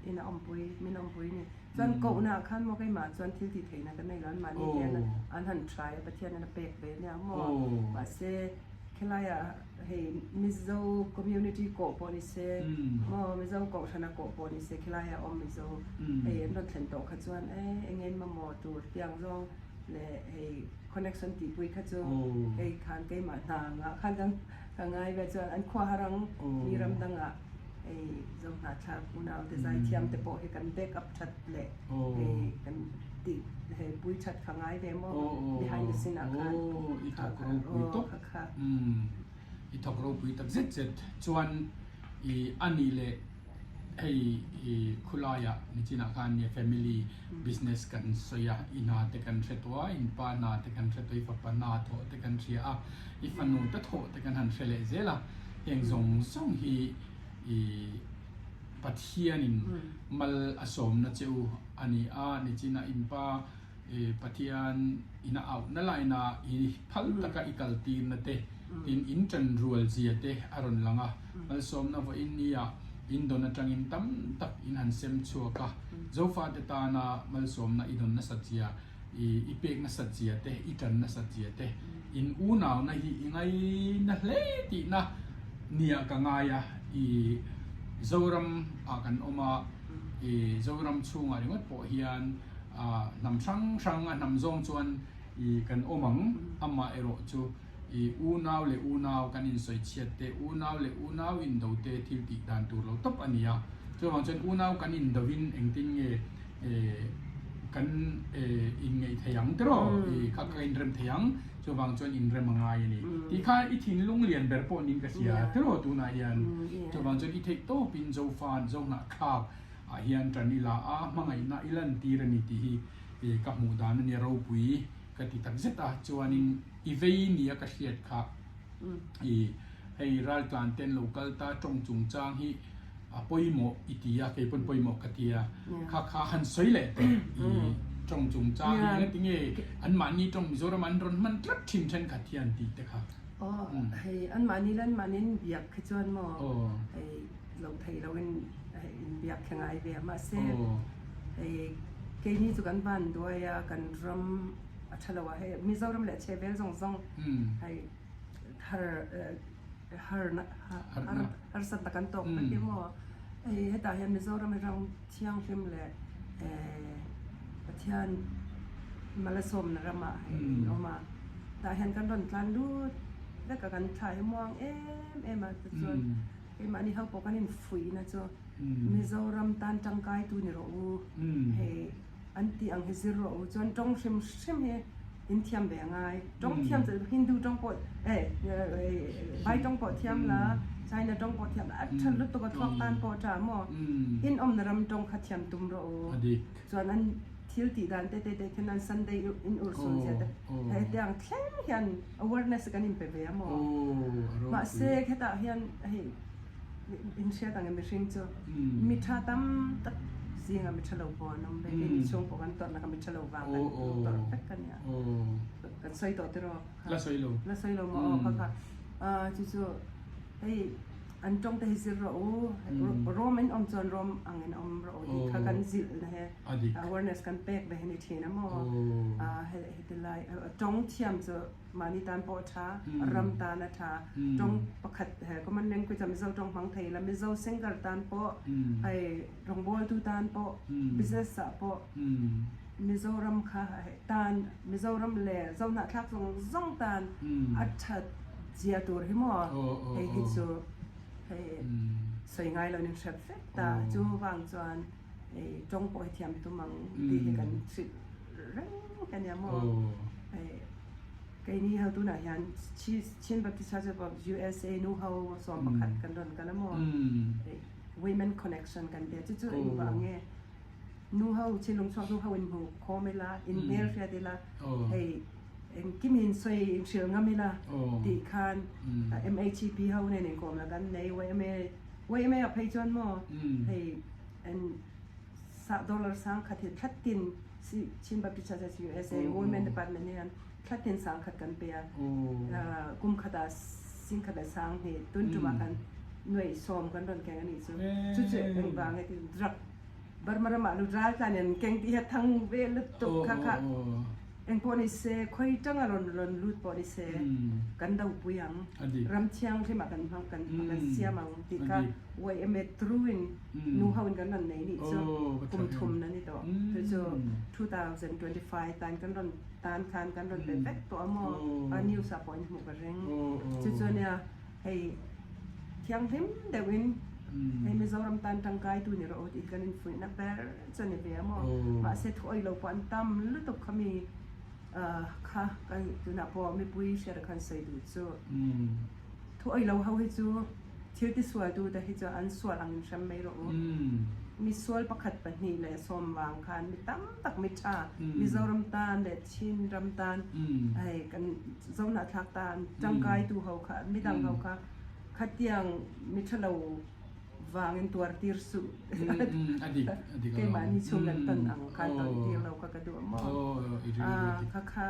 in a awmpui min awmpui a ni. Chuan kohna ah khan maw keimah chuan thil tih theihna ka nei lo, anmahni hian an han try a, Pathian in a pek ve nia maw. Mahse khilaiah hei Mizo community kawh pawh ni se maw Mizo kohhrana kawh pawh ni se khilaiah awm Mizo hei an rawn thlen tawh kha chuan e eng eng mamawh tur tiang zawng leh hei connection tihpui kha chu hei khan keimah hna angah khan ka ngai ve chuan an khua harang mi ram dangah Hei Zohnahthlak unaute zaithiam te pawh hi kan back up that leh hei kan tih hei pui that kha ngai ve maw behind the scene ah khan I thawk ropui tawp i thawk ropui tak zet zet chuan i ani leh hei i khulaiah nichinah khan nia family business kan sawi a i hna te kan hre tawh a in pa hna te kan hre tawh i fapa hna thawh te kan hria a i fanu te thawh te kan han hre leh zel a. Heng zawng zawng hi i Pathianin mal a sawmna che u a ni a, nichina inpa i Pathian ina auhna laina i phal taka i kaltirna te, tin in ṭan rual zia te a rawn lang a. Malsawmna vawiin nia in dawn aṭangin tam tak in han sem chhuak a, Zofate tana malsawmna i dawn nasat zia I i pek nasat zia te, i tan nasat zia te, in unauna hi i ngaina hle tihna nia ka ngai a, i Zoram ah kan awm a, i Zoram chhungah ringawt pawh hian hnam hrang hrang a hnam zawng chuan i kan awm ang, amah erawh chu i unau leh unau kan insawi chhiat te, unau leh unau indo te thil tih dan tur lo tawp a ni a, chuvang chuan unau kan indo in engtin nge kan inngeih thei ang tiraw i kha ka inrem thei ang chuvang chuan inrem a ngai a ni tih kha i thinlung lian ber pawh niin ka hria tiraw tunah hian chuvang chuan i theih tawpin Zofan Zohnahthlak ah hian tan i la a hmangaihna i lantir a ni tih hi ka hmuh dan a nia ropui ka ti tak zet a chuanin i vei nia ka hriat kha i hei raltlan ten lo kal ta tawng chungchang hi A pawimawh i ti a, kei pawn pawimawh ka ti a. Kha kha han sawi leh teh i tawng chungchang hi engati nge anmahni tawng Mizoram an rawn hman tlat thin thenkhat hian tih te kha. Aw hei anmahni leh anmahni in biak khi chuan maw hei lo theih loh in hei in biak khi ngai ve a mahse hei keini chu kan van duai a kan ram a tha lo a hei Mizoram leh a chhehvel zawng zawng hei har harsatna kan tawk vek hi maw hei hetah hian Mizoram hi ram thianghlim leh Pathian Malasawmna ramah hei an awm a tah hian kan rawn tlan lut vek a kan thla hi muang em em a tichuan keimahni ho pawh kan infuihna chu Mizoram tan tangkai tu ni rawh u hei an tih ang hi zir rawh u chuan tawng hrim hrim hi in thiam ve a ngai tawng thiam chu Hindu tawng pawh eh Vai tawng pawh thiam la China tawng pawh thiam la a tha lutuk a thluak tan pawh a tha maw in awmna ram tawng kha thiam tum rawh u chuan an thil tih dan te te te khian an Sunday in urhsun zia te hetiang thleng hian awareness kan inpe ve a maw mahse khetah hian hei In hriat ang e mihring chu mi tha tam tak zinga mi tha lo pawh an awm ve kei mi chhung pawh kan tawrhna kha mi tha lo vang kan tawrh vek a nia kan sawi tawh tiraw la sawi lo la sawi lo maw aw kha kha chu chu hei An tawng te hi zir rawh u, Rom in awm chuan Rom ang in awm rawh u tih kha kan zilh na he awareness kan pek ve hi ni thin a maw. Heti lai tawng thiam chu mahni tan pawh a tha, ram tan a tha. Tawng pakhat he common language a Mizo tawng hmang thei la, Mizo singer tan pawh, hei rawngbawltu tan pawh, business ah pawh Mizoram kha tan Mizoram leh Zohnahthlak zawng zawng tan a that zia tur hi maw hei hi chu hei sawi ngai lo in hrep vek ta chu vang chuan hei tawng pawh hi thiam tum ang tih hi kan hrilh reng a nia maw hei keini ho tunah hian Chin Baptist Church of USA nu ho 11 kan rawn kal a maw hei Women Connection kan tia chu chu engvang nge Nu ho, Chilung chhuak nu ho in hmu khawm ila, in hmel hriat ila, hei engkim in sawi in hrilh ngam ila tih khan MHEP ho nen inkawm la kan nei YMA, YMA ah phei chuan maw hei an dollar sang khat hi thla tin Chin Baptist Church of USA Women Department hian thla tin sang khat kan pe a, kum khatah sing khat leh sang hnih tun tumah khan nuaih sawm kan rawn keng a nih chu, chu chu engvang nge ti drug Burma ramah lu ral tlan in keng tih hi a thang ve lutuk kha kha engpawh ni se khawi tanga rawn rawn lut pawh ni se kan do pui ang ram thianghlim ah kan hmang kan kan siam ang tih kha YMA through in nu ho in kan rawn nei nih chu kum thum na ni tawh chu chu 2025 tan kan rawn tan khan kan rawn pe vek tawh a maw a news ah pawh in hmuh ka ring chu chu ania Hei thianghlim deuhin hei Mizoram tan tangkaitu ni rawh u tih hi kan infuihna ber chu a ni ve a maw? Mahse thuawih lo pawh an tam lutuk kha mi kha kan tunah pawh mipui hriat khan sawi duh chu. Thuawih lo ho hi chu thil tisualtu te hi chu an sual angin hrem mai rawh u. Mi sual pakhat pahnih leh sawm vang khan mi tam tak mi tha Mizoram tan leh Chin ram tan hei kan Zohnahthlak tan tangkaitu ho kha midang ho kha khatiang mi thalo vangin tuar tir suh keimahni chhung kan tawn ang khan tawn tir lo kha ka duh a maw kha kha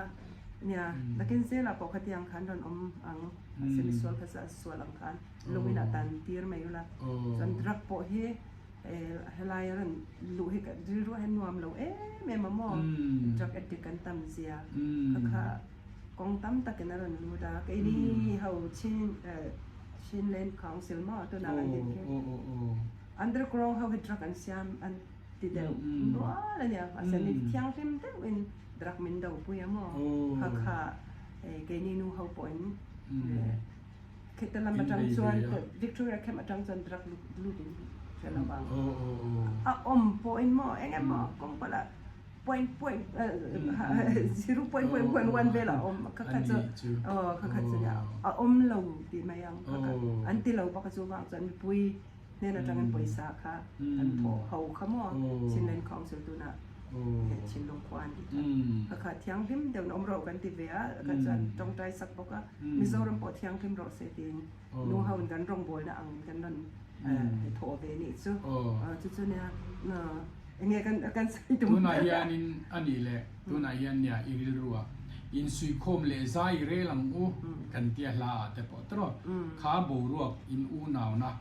nia nakin zelah pawh khatiang khan rawn awm ang mahse misual kha chu a sual ang khan lungin ah tan tir mai ula chuan drug pawh hi Helai a rawn luh hi ka rilru a hian nuam lo em em a maw? Drug addict kan tam zia kha kha kawng tam takin a rawn lut a, keini ho Chin Chinland Council maw tunah kan din khi underground ho hi drug an siam an ti deuh nual a nia, mahse mi thianghlim deuhin drug min do pui a maw? Kha kha keini nu ho pawhin Khita lam atang chuan Victoria camp atang chuan drug lut in hre lo vang. A awm pawhin maw eng emaw kawng pawh lah point point 0.0.1 vel a awm kha kha chu aw kha kha chu a awm lo tih mai ang kha kha an ti lo bawk a chu vang chuan mipui hnen atangin pawisa kha an thawh ho kha maw Chinland Council tunah he Chhinlung khua an tih kha kha kha thianghlim deuhin awm rawh kan ti ve a kha chuan tawngtai sak bawk a Mizoram pawh thianghlim rawh se tiin nu ho in kan rawngbawlna angin kan rawn thawh ve nih chu chu chu nia enge kan kan sawi tum Tunah hianin a nih leh tunah hian nia i rilru ah insuikhawm leh zai rel ang u kan tia hla ah te pawh tawrh kha boruak in unauna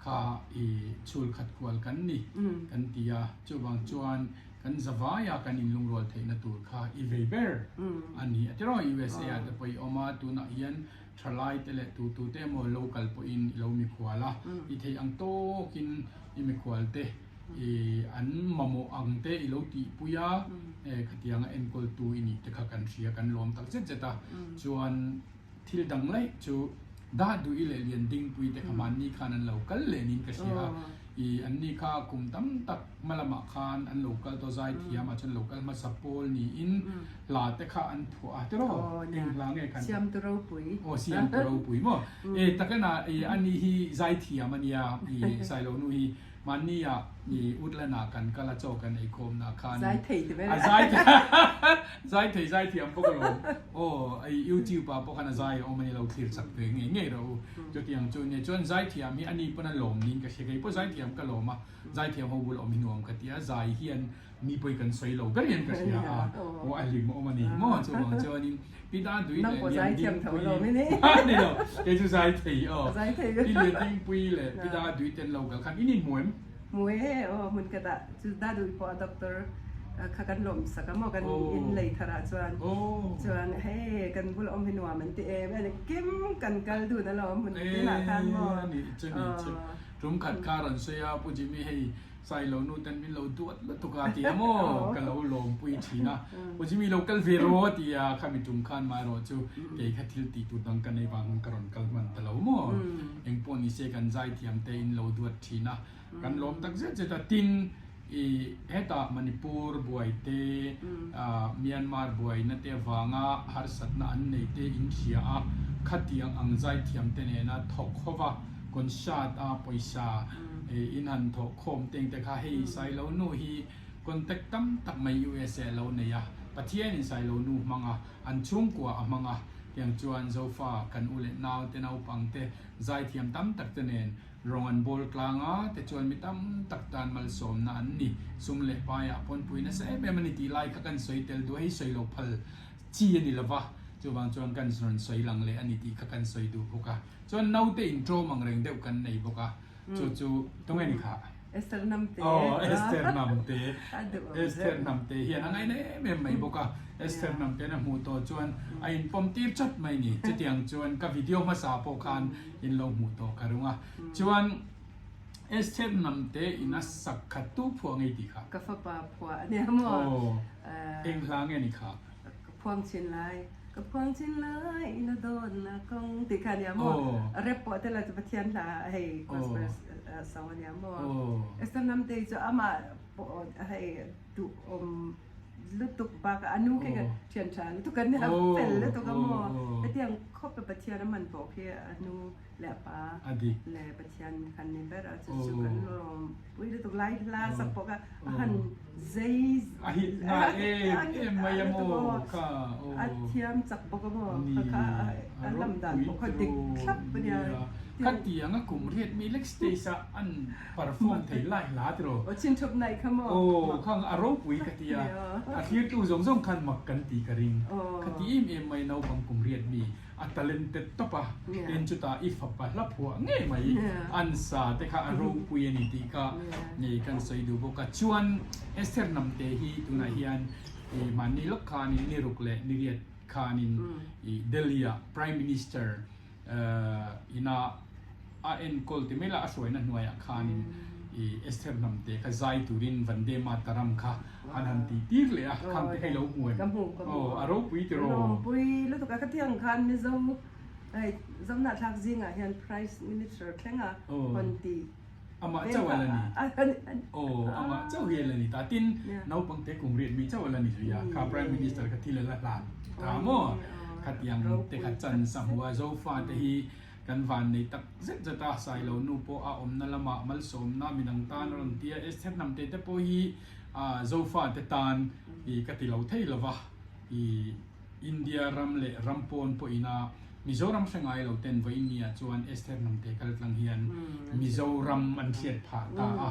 kha i chhul khat kual kan ni kan ti a, chuvang chuan kan zavaia kan inlungrual theihna tur kha i vei ber a ni a tiraw. USA ah te pawh i awm a, tunah hian thalai te leh tu tu te emaw local pawhin i lo mikhual a, i theih ang tawkin i mikhual te i an mamawh ang te i lo tihpui a, khatianga enkawltu i nih te kha kan hria kan lawm tak zet zet a, chuan Thil dang laih chu dah duh i leh lian dingpui te kha mahni khan an lo kal lenin ka hria a, i anni kha kum tam tak hma lamah khan an lo kal tawh zai thiam ah chuan lo kal hmasa pawl niin hla te kha an phuah a tiraw eng hla nge khan Siam tu ropui aw siam tu ropui maw e takena i ani hi zai thiam ania i Sailonu hi. Mahni ah i Woodland ah kan kal a chaw kan ei khawm na khan Zai thei ti vel. A zai thei zai thei zai thiam bawk alawm. Aw i YouTube ah pawh khan a zai a awm a ni lo thlir chak ve ngei ngei rawh u. Chutiang chu nia chuan zai thiam hi a ni pawn a lawm niin ka hria kei pawh zai thiam ka lawm a zai thiam ho bul awm hi nuam ka ti a zai hian Mi pawi kan sawi lo ber hian ka hria a, aw a hlim awm a ni maw chuvang chuanin Pi Dadui leh Liandingpuii a ni lo, kei chu zai thei aw, Pi Liandingpuii leh Pi Dadui te an lo kal khan in inhmu em? Hmu e aw, hmun ka dah chu Dadui pawh a doctor kha kan lawm sak a maw kan in lei thar ah chuan chuan hei kan bula awm hi nuam an ti em a ni kim kan kal dun alawm hmun tin ah khan maw. E ni chu ni chu, tum khat kha rawn sawi a Pu Jimmy hei Sailo nu ten min lo duat lutuk a ti a maw? Ka lo lawmpui thin a. U Jimmy lo kal ve rawh a ti a, khami tum khan maherawh chu kei kha thil tih tur dang ka nei vang khan ka rawn kal hman ta lo maw? Engpawh ni se kan zaithiam te in lo duat thin a, kan lawm tak zet zet a. Tin, i hetah Manipur buai te, Myanmar buaina te avanga harsatna an nei te in hria a, khatiang ang zaithiam te nena thawk ho va, Concert a pawisa in han thawh khawm teng te kha hei Sailo nu hi contact tam tak mai USA a lo nei a, Pathian in Sailo nu hmang a, an chhungkua a hmang a, tiang chuan Zofa kan u leh nau te naupang te zaithiam tam tak te nen rawng an bawl tlang a te chuan mi tam tak tan malsawmna an ni, sum leh paiah pawn pui nasa em em a ni tih lai kha kan sawi tel duh a, hei sawi lo phal chi a ni lova, chuvang chuan kan rawn sawi lang leh a ni tih kha kan sawi duh bawk a. Chuan naute in ṭawm ang reng deuh kan nei bawk a, chu chu tunge ni kha? Esther Namte. Aw, Esther Namte. Esther Namte hian a ngaina em em mai bawk a, Esther Namte na hmuh tawh chuan a inpawm tir chat mai ni. Chutiang chuan ka video hmasa pawh khan in lo hmuh tawh ka rung a. Chuan Esther Namte in a sak khat tu phuah ngei tih kha? Ka fapa phuah a nia maw? Aw, eng hla nge ni kha? Ka phuang chin lai, ka phuang chin lai na dawn na kawng tih kha ania maw? Rap pawh te la chu Pathian hla hei gospel song ania maw? Esther Namtei chu amah pawh hei duhawm lutuk bakah a nu khi ka thian tha lutuk ania fel lutuk a maw? Hetiang khawp a Pathian a man pawh khi a nu leh a pa leh Pathian khan ni ber a chu chu kan lawm pui lutuk lai hla sak pawh kha a han zei a hit na em em mai a maw kha aw a thiam chak bawk a maw kha kha a lam dan pawh kha dik thlap a nia kha tiang a kum riat mi lek stage a an perform thei lai hla tiraw aw chin thup naih kha maw aw khang a ropui ka tia a thlir tu zawng zawng khan mak kan ti ka ring kha ti em em mai naupang kum riat mi A talented tawp a, tin chutah i fapa hla phuah ngei mai an sa te kha a ropui a ni tih kha ngei kan sawi duh bawk a. Chuan Esther Namte hi tunah hian i mahni lawk khanin ni ruk leh ni riat khanin i Delhi ah Prime Minister ina a enkawl ti mai la a hruaina hnuaiah khanin i Esther Hnamte kha zai turin Vande Mataram kha an han tih tir leh a, khang te kha i lo hmu em? Ka hmu, ka hmu. Aw, a ropui tiraw? Ropui lutuk a, khatiang khan Mizo hei Zohnahthlak zingah hian Price Minister thlenga hawn tih Amah chauh a la ni. Aw, amah chauh hi a la ni ta. Tin, naupangte kum riat mi chauh a la ni zui a, kha Prime Minister kha thil a la hlan ta maw? Khatiang te kha chance a hmu a, Zofa te hi Kan van nei tak zet zet a, Sailo nu pawh a awmna lamah malsawmna midang tan a rawn ti a, Esther Hnamte te pawh hi Zofa te tan i ka ti lo thei lo va, i India ram leh ram pawn pawh ina Mizoram hre ngai lo ten vawiin ni ah chuan Esther Hnamte kal tlang hian Mizoram an hriat phah ta a,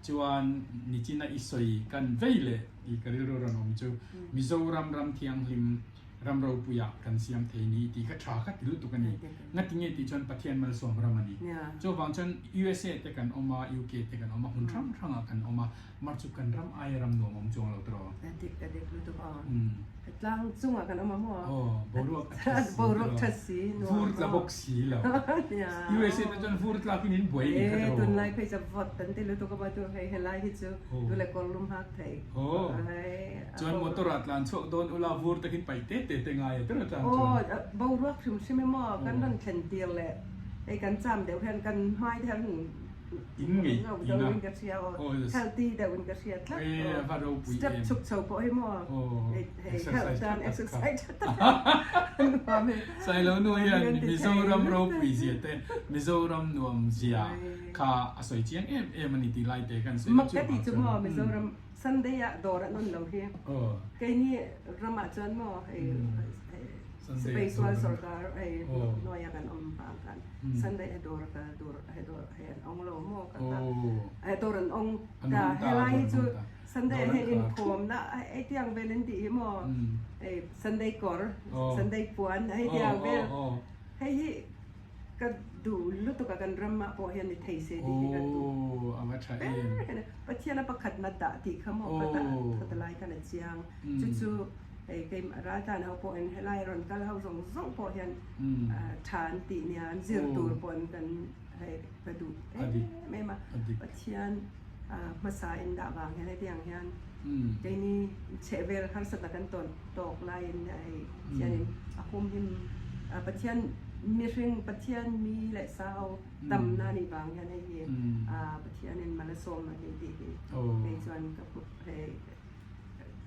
chuan nichina i sawi kan vei leh i ka rilru rawn awm chu Mizoram ram thianghlim Ram ropuiah kan siam thei ni tih kha tha kha ti lutuk a ni. Ngatinge tih chuan Pathian malsawm ram a ni. Chuvang chuan USA te kan awm a, UK te kan awm a, hmun hrang hrangah kan awm a, mar chu kan ram aia ram nuam awm chuang lo tiraw? A dik, a dik lutuk aw. Tlang chungah kan awm a maw? Aw, boruak a tha si tiraw? Boruak tha si, nuam. Vur tla bawk si lo. USA te chuan vur tlakin in buai ni kha tiraw? E, tunlai phei chu vawt kan ti lutuk a maw tu hei helai hi chu tu le kawr lum hak thei. Aw. Chuan motor ah tlan chhuak dawn ula vur takin paih te te te ngai a ber a tlan chuan. Aw boruak hrim hrim emaw kan rawn thlen tir leh hei kan cham deuh hian kan hmai te hian. In ngei ina. In ka hria aw. Healthy deuh in ka hria tlat. E a va ropui em. Step chhuk chho pawh hi maw. Exercise tha exercise tha tak nuam e. Sailo nu hian Mizoram ropui zia te Mizoram nuam zia kha a sawi chiang em em a ni tih lai te khan sawi Mak ka tih chu maw Mizoram Sunday ah dawr an on lo hi. Keini ramah chuan maw hei Sipai sual sorkar hei hnuaia kan awm vang khan Sunday a dawr kal tur hei dawr hei an awng lo maw ka ta hei dawr an awng ta helai hi chu Sunday ah hian inkhawmna hei tiang vel an tih hi maw hei Sunday kawr Sunday puan hei tiang vel hei hi ka duh lutuk a kan ramah pawh hian ni thei se tih hi ka duh ber Pathian a pakhatna dah tih kha maw ka ta ka ta lai khan a chiang chu chu hei kei raltlan ho pawhin helai rawn kal ho zawng zawng pawh hian tha an tih nia an zir tur pawh an kan hei ka duh em em a Pathian hmasa in dah vang hian hetiang hian keini chhehvel harsatna kan tawn tawk laiin hei Pathianin a humhim Pathian mihring Pathian mi leh sa ho tamna a nih vang hian hei hi Pathianin mal a sawm a ni tih hi kei chuan ka hei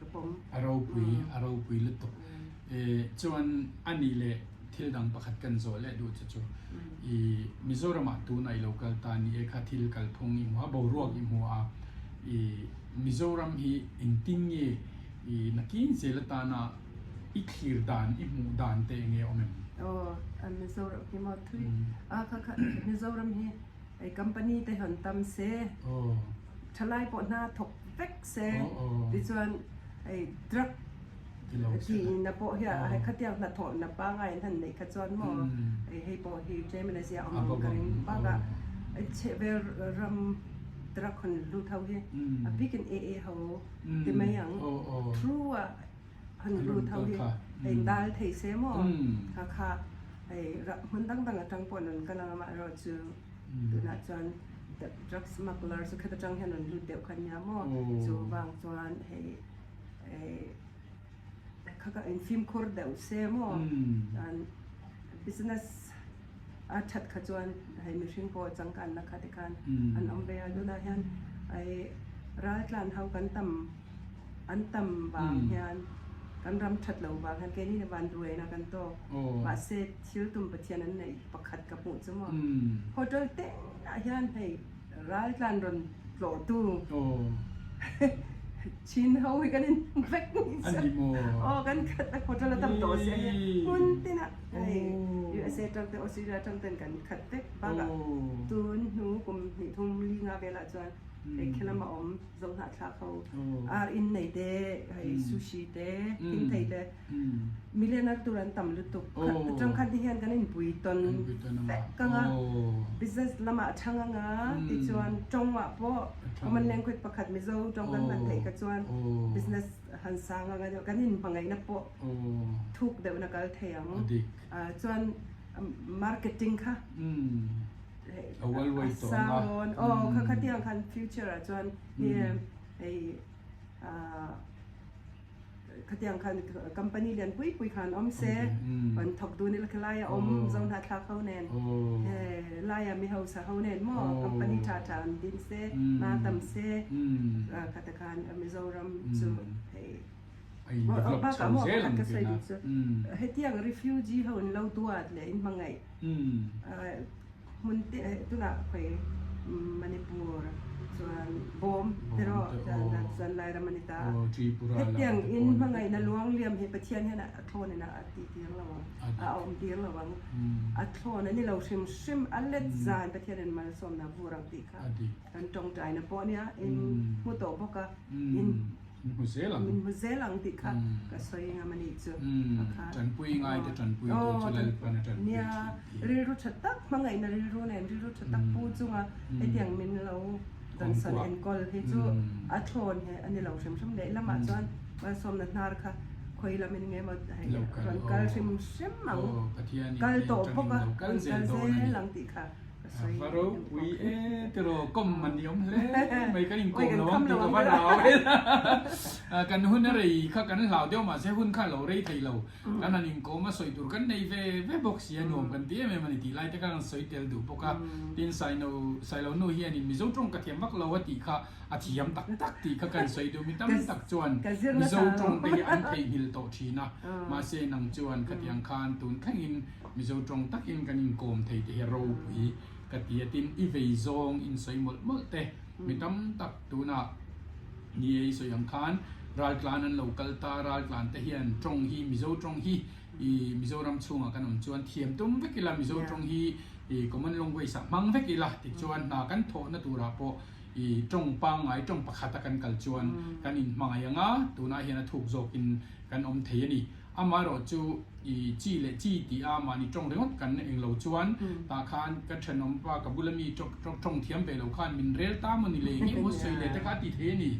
ka pawm. A ropui a ropui lutuk. Chuan a nih leh thil dang pakhat kan zawh leh duh che chu i Mizoramah tuna i lo kal ta ni e kha thil kalphung i hmu a, boruak i hmu a, i Mizoram hi engtin nge i nakin zel atana i thlir dan, i hmuh dan te enge awm em? Aw, Mizoram hi maw thui a kha kha Mizoram hi hei company te hawn tam se, thalai pawh hna thawk vek se, tichuan hei drug tihna pawh hi a khatiang hnathawhna pangai an han neih kha chuan maw hei hei pawh hi tlem in a zia awm ang ka ring bakah chhehvel ram drug hawn lut ho hi a bikin AA ho ti mai ang through a han lut ho hi hei dal thei se maw kha kha hei hmun dang dang atang pawh an rawn kal ang amaherawhchu tunah chuan drug smuggler chu khata tang hian rawn lut deuh kha nia maw chuvang chuan hei kha ka infimkhur deuh se maw chuan business a that kha chuan hei mihring pawh changkanna kha te khan an awm ve a tunah hian hei raltlan ho kan tam an tam vang hian kan ram that lo vang hian keini na van ruaina kan tawk mahse thil tum Pathian an neih pakhat ka hmuh chu maw hotel tengah hian hei raltlan rawn tlawhtu Chin ho hi kan in vek aw kan khat vek hotel a tam tawh sia hi hmun tinah hei USA tang te Australia tang ten kan khat vek bakah tun hnu kum hnih thum li nga velah chuan hei khilama awm Zohnahthlak ho ar in nei te hei sushi te thing thei te millionaire tur an tam lutuk atang khan te hian kan inpui tawn vek ang a business lamah a thang ang a tichuan tawngah pawh common language pakhat Mizo tawng kan hman theih kha chuan business han sang ang a kan inhmangaihna pawh thuk deuhna kal thei ang chuan marketing kha A ual uai tawh ang a. Sang aw kha khatiang khan future ah chuan hei khatiang khan company lian pui pui khan awm se an thawk dun ila khelai a awm zo hnahthlak ho nen laia mi hausa ho nen maw company tha tha an din se hna tam se khata khan Mizoram chu hei A in develop chho zel ang tihna. Hetiang refugee ho in lo duat leh in hmangaih hmun te tunah khawi Manipur chuan bawm te rawh chuan Lairam a ni ta. Hetiang in hmangaihna luangliam hi Pathian hian a thlawn in a tih tir lo ang, a awm tir lo ang. A thlawn a ni lo hrim hrim, a let zan Pathian in malsawmna vur ang tih kha kan tawngtaina pawh a nia, in hmu tawh bawk a, in Min hmu zel ang. Min hmu zel ang tih kha ka sawi ngam a nih chu. Tanpui ngaite tanpui tur chu Lalpan a tanpui Nia, rilru tha tak, hmangaihna rilru nen rilru tha tak pu chunga hetiang min lo dansawn enkawl hi chu a thlawn hi a ni lo hrim hrim. Lehlamah chuan malsawmna hnar kha khawi lamin nge maw hei rawn kal hrim hrim ang. Kal tawh bawk a, rawn kal zel ang tih kha. Va ropui e tiraw kawm a ni awm hle mai kan inkawm lo ang tih ka va hlau e kan hun a rei kha kan hlau deuh mahse hun kha a lo rei thei lo kan han inkawm a sawi tur kan nei ve ve bawk si a nuam kan ti em em a ni tih lai te kha kan sawi tel duh bawk a tin Saino Sailo nu hianin Mizo tawng ka thiam vak lo a tih kha a thiam tak tak tih kha kan sawi duh mi tam tak chuan Mizo tawng te hi an theihnghilh tawh thin a mahse nang chuan khatiang khan tun thlengin Mizo tawng takin kan inkawm thei te hi ropui ka ti a, tin i vei zawng in sawi mawlh mawlh te mi tam tak tunah ni e i sawi ang khan raltlan an lo kal ta, raltlan te hian tawng hi Mizo tawng hi i Mizoram chhungah kan awm chuan thiam tum vek ila Mizo tawng hi i common language ah hmang vek ila tichuan hna kan thawhna turah pawh i tawng pangngai tawng pakhata kan kal chuan kan inhmangaih ang a, tunah hian a thuk zawkin kan awm thei a ni. Amaherawh chu i chi leh chi tih a mahni tawng ringawt kan eng lo chuan tah khan ka thenawm pa ka bula mi tawng thiam ve lo khan min rel ta maw ni le nge maw sawi leh te kha a ti thei a ni.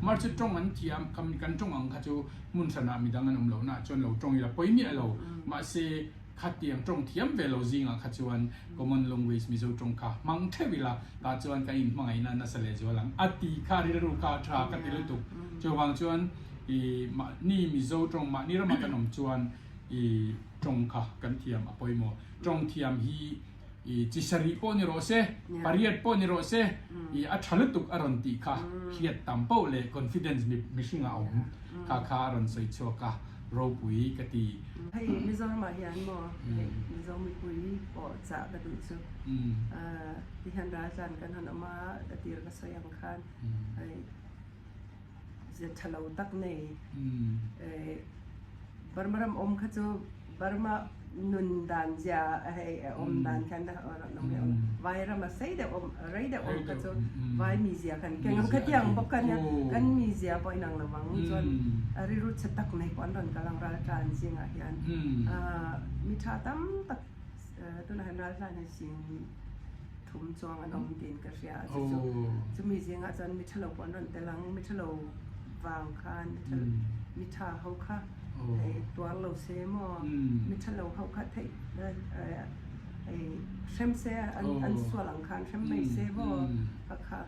Mar chu tawng an thiam kan tawng ang kha chu hmun hranah midang an awm loh nah chuan lo tawng ila pawi miah lo. Mahse khatiang tawng thiam ve lo zingah kha chuan common language Mizo tawng kha hmang theuh ila tah chuan kan inhmangaihna nasa lehzual ang a ti kha rilru kha a tha ka ti lutuk. Chuvang chuan I mahni Mizo tawng mahni rama kan awm chuan i tawng kha kan thiam a pawimawh. Tawng thiam hi i chi sarih pawh ni rawh se, pariat pawh ni rawh se, i a tha lutuk a rawn tih kha hriat tam poh leh confidence mihringah a awm kha kha a rawn sawi chhuak a, ropui ka ti. Hei Mizoramah hian maw hei Mizo mipui pawh chah ka duh chu tihian raltlan kan han awm a, a tir ka sawi ang khan hei Ze tha lo tak nei. Burma ram awm kha chu Burma nun dan zia hei awm dan khan vai ram a sei deuh awm rei deuh awm kha chu vai mizia khan keng ang khatiang bawk kha nia kan mizia pawh inang lo ang chuan a rilru chhe tak nei pawh an rawn kal ang raltlan zingah hian mi tha tam tak Tunah hian raltlan hi sing thum chuang an awm tiin ka hria a, chu chu chumi zingah chuan mi thalo pawh an rawn tel ang, mi thalo vang khan mi tha ho kha hei tuar lo se maw, mi thalo ho kha theih hei hrem se an sual ang khan hrem mai se maw kha kha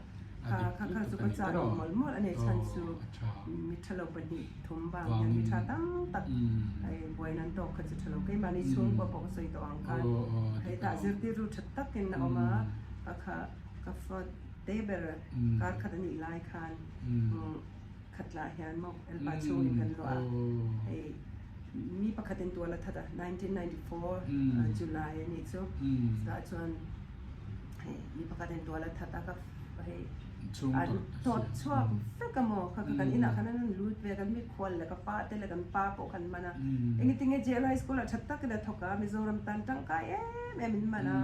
Kha kha kha chu ka chah duh mawlh mawlh a ni chhan chu mi tha lo pahnih thum vang hian mi tha tam tak hei buaina an tawk kha chu tha lo keimahni chhungkua pawh ka sawi tawh ang khan hei tah zirtirtu tha takin a awm a ka kha ka fa te ber kar khat a nih lai khan khatlah hian maw elpa chhungin kan luah a hei mi pakhatin tual a that a 1994 July a nih chu chutah chuan Hei mi pakhat in tual a that a ka hei an tawt chhuak vek a maw kha kan inah khan an rawn lut ve a kan mikhual leh ka pa te leh kan pa pawh khan man a engtin nge jail high school ah tha takin a thawk a Mizoram tan tangkai em em in man a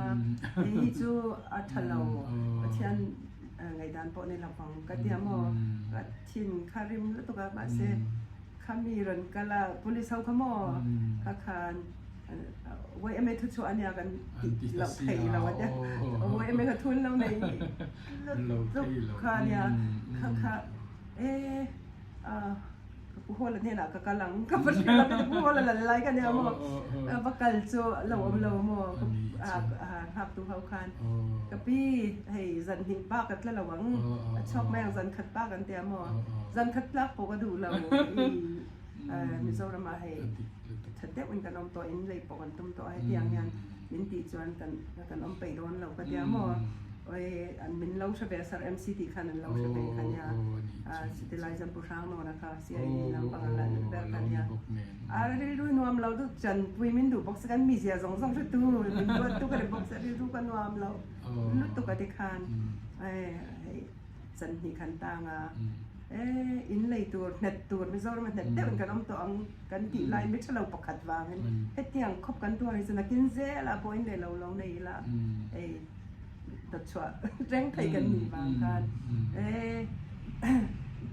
hei hi chu a tha lo Pathian ngaihdan pawh ni lo vang ka tia maw ka thin kha rim lutuk a mahse Kha mi rawn kal a, police ho kha maw kha khan YMA thu chhuah ania kan tih loh thei lo a tia, YMA kha thun lo nei lutuk kha ania, kha kha e ka pu Hawla hnenah ka kal ang ka va hrilh a, ka pu Hawla lal lai ka nia maw, va kal chu lo awm lo maw nghaktu ho khan ka pi hei zan hnih bak a tla lo ang, a chhuak mai ang zan khat bak an tia maw. Zan khat tlak pawh ka duh lo i Mizoram ah hei tha deuh in kan awm tawh in lei pawh kan tum tawh a hetiang hian min tih chuan kan kan awm peih dawn lo ka tia maw oi an min lo hre ve a sir MC tih khan an lo hre ve kha nia chutih lai chuan Pu Hrangnawna kha CID lampang a la ber kha nia a rilru nuam lo duh chanpui min duh bawk si kan mizia zawng zawng hre tu min duat tu ka ni bawk si a rilru ka nuam lo lutuk a tikhan hei Chanhnih kan tang a, e in lei tur, hnet tur, Mizoram a hnet deuh in kan awm tawh ang kan tih lai mi thalo pakhat vangin hetiang khawp kan tuar hi chu nakin zel ah pawh in lei lo lo nei ila hei dawtchhuah reng thei kan nih vang khan e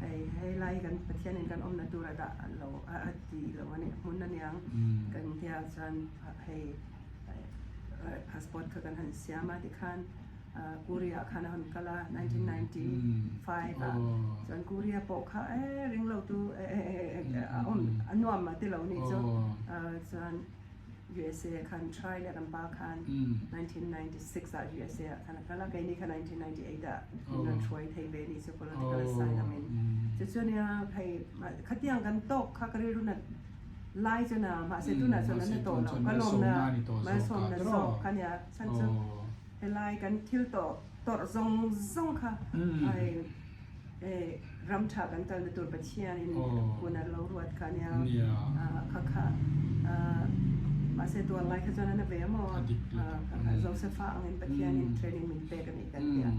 hei hei lai hi kan Pathian in kan awmna tur a dah lo a ti lo a nih hmun aniang kan tia chuan hei passport kha kan han siam a tikhan Korea ah khan a hawn kal a 1995 ah chuan Korea pawh kha e ring lo tu a awm a nuam a ti lo nih chu chuan. USA khan try leh kan pa khan 1996 ah USA ah khan a kal a, keini kha 1998 ah min rawn hruai thei ve ni chu political asylum in. Chu chu nia hei khatiang kan tawk kha ka rilru nat lai chu na mahse tunah chuan an la tawh lo ka lawmna malsawmna zawk kha nia chhan chu helai kan thil tawh tawrh zawng zawng kha hei ram tha kan kalna tur Pathianin hun a lo ruat kha ania kha kha mahse tual lai kha chuan a na ve maw kha kha Josepha angin Pathianin training min pek a nih kan tia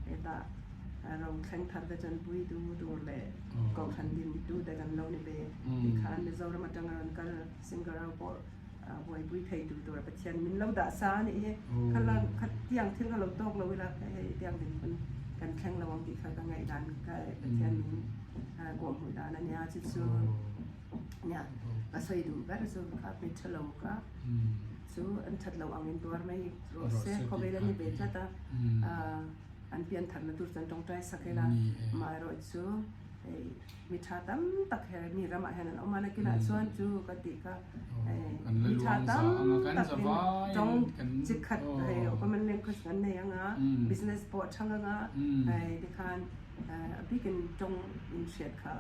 hetah ro thleng thar te chuan pui tu tur leh kohhran din tu te kan lo ni ve tikhan Mizoram atanga rawn kal singer ho pawh buaipui thei tu tura Pathian min lo dah sa a nih hi. Kha la kha tiang thil kha lo tawk lo ila hei tiang dinhmun kan thleng lo ang tih kha ka ngaihdan ka Pathian min kawhhmuh dan a nia chu chu nia ka sawi duh ber chu kha hmeichhe lo kha chu an that lo ang in tuar mai rawh se khawvel a ni ve tlat a an pian tharna tur chuan tawngtai sak ila amaherawhchu hei Mi tha tam tak he mi ramah hian an awm a, nakinah chuan chu ka tih kha mi tha tam tak in tawng chi khat hei common language kan nei anga business pawh a thang anga hei tikhan a bikin tawng in hriat kha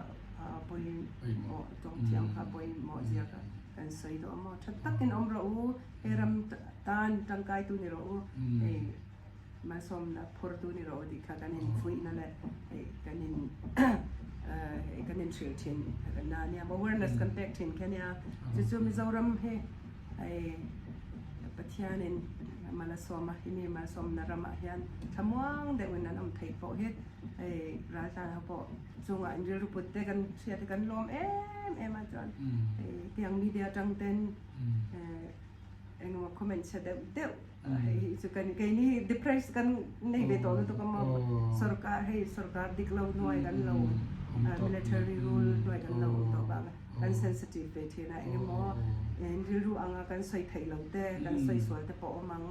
pawimawh tawng thiam kha pawimawh zia kha kan sawi duh a maw tha takin awm rawh u he ram tan tangkai tu ni rawh u hei Malsawmna phurtu ni rawh tih kha kan infuihna leh hei kan in hei kan inhrilh thin na ania awareness kan pek thin khi ania chu chu Mizoram hi hei Pathianin Malsawma hi mi Malsawmna ramah hian thlamuang deuhin an awm theih pawh hi hei raltlan ho pawh chungah in rilru put te kan hriat hi kan lawm em em a chuan hei tiang media atang ten engemaw comment chhe deuh deuh hei hi chu kan keini depressed kan nei ve tawh lutuk a maw sorkar hei sorkar dik lo hnuai kan lo military rule hnuai kan lo awm tawh vang a kan sensitive ve thin a engemaw rilru anga kan sawi theih lo te kan sawi sual te pawh awm ang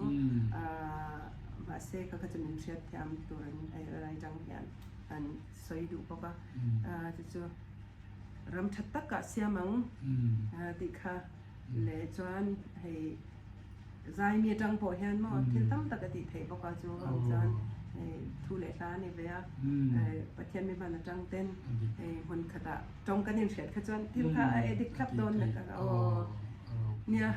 mahse kha kha chu min hriat thiam tur an lai tang hian an sawi duh bawk a chu chu ram tha takah siam ang tih kha Leh chuan hei zaimi atang pawh hian maw thil tam tak a tih theih bawk a chu ang chuan hei thu leh hla a ni ve a Pathian mi hman atang ten hei hmun khatah tawng kan inhriat kha chuan thil kha a edit thlap dawn na ka aw nia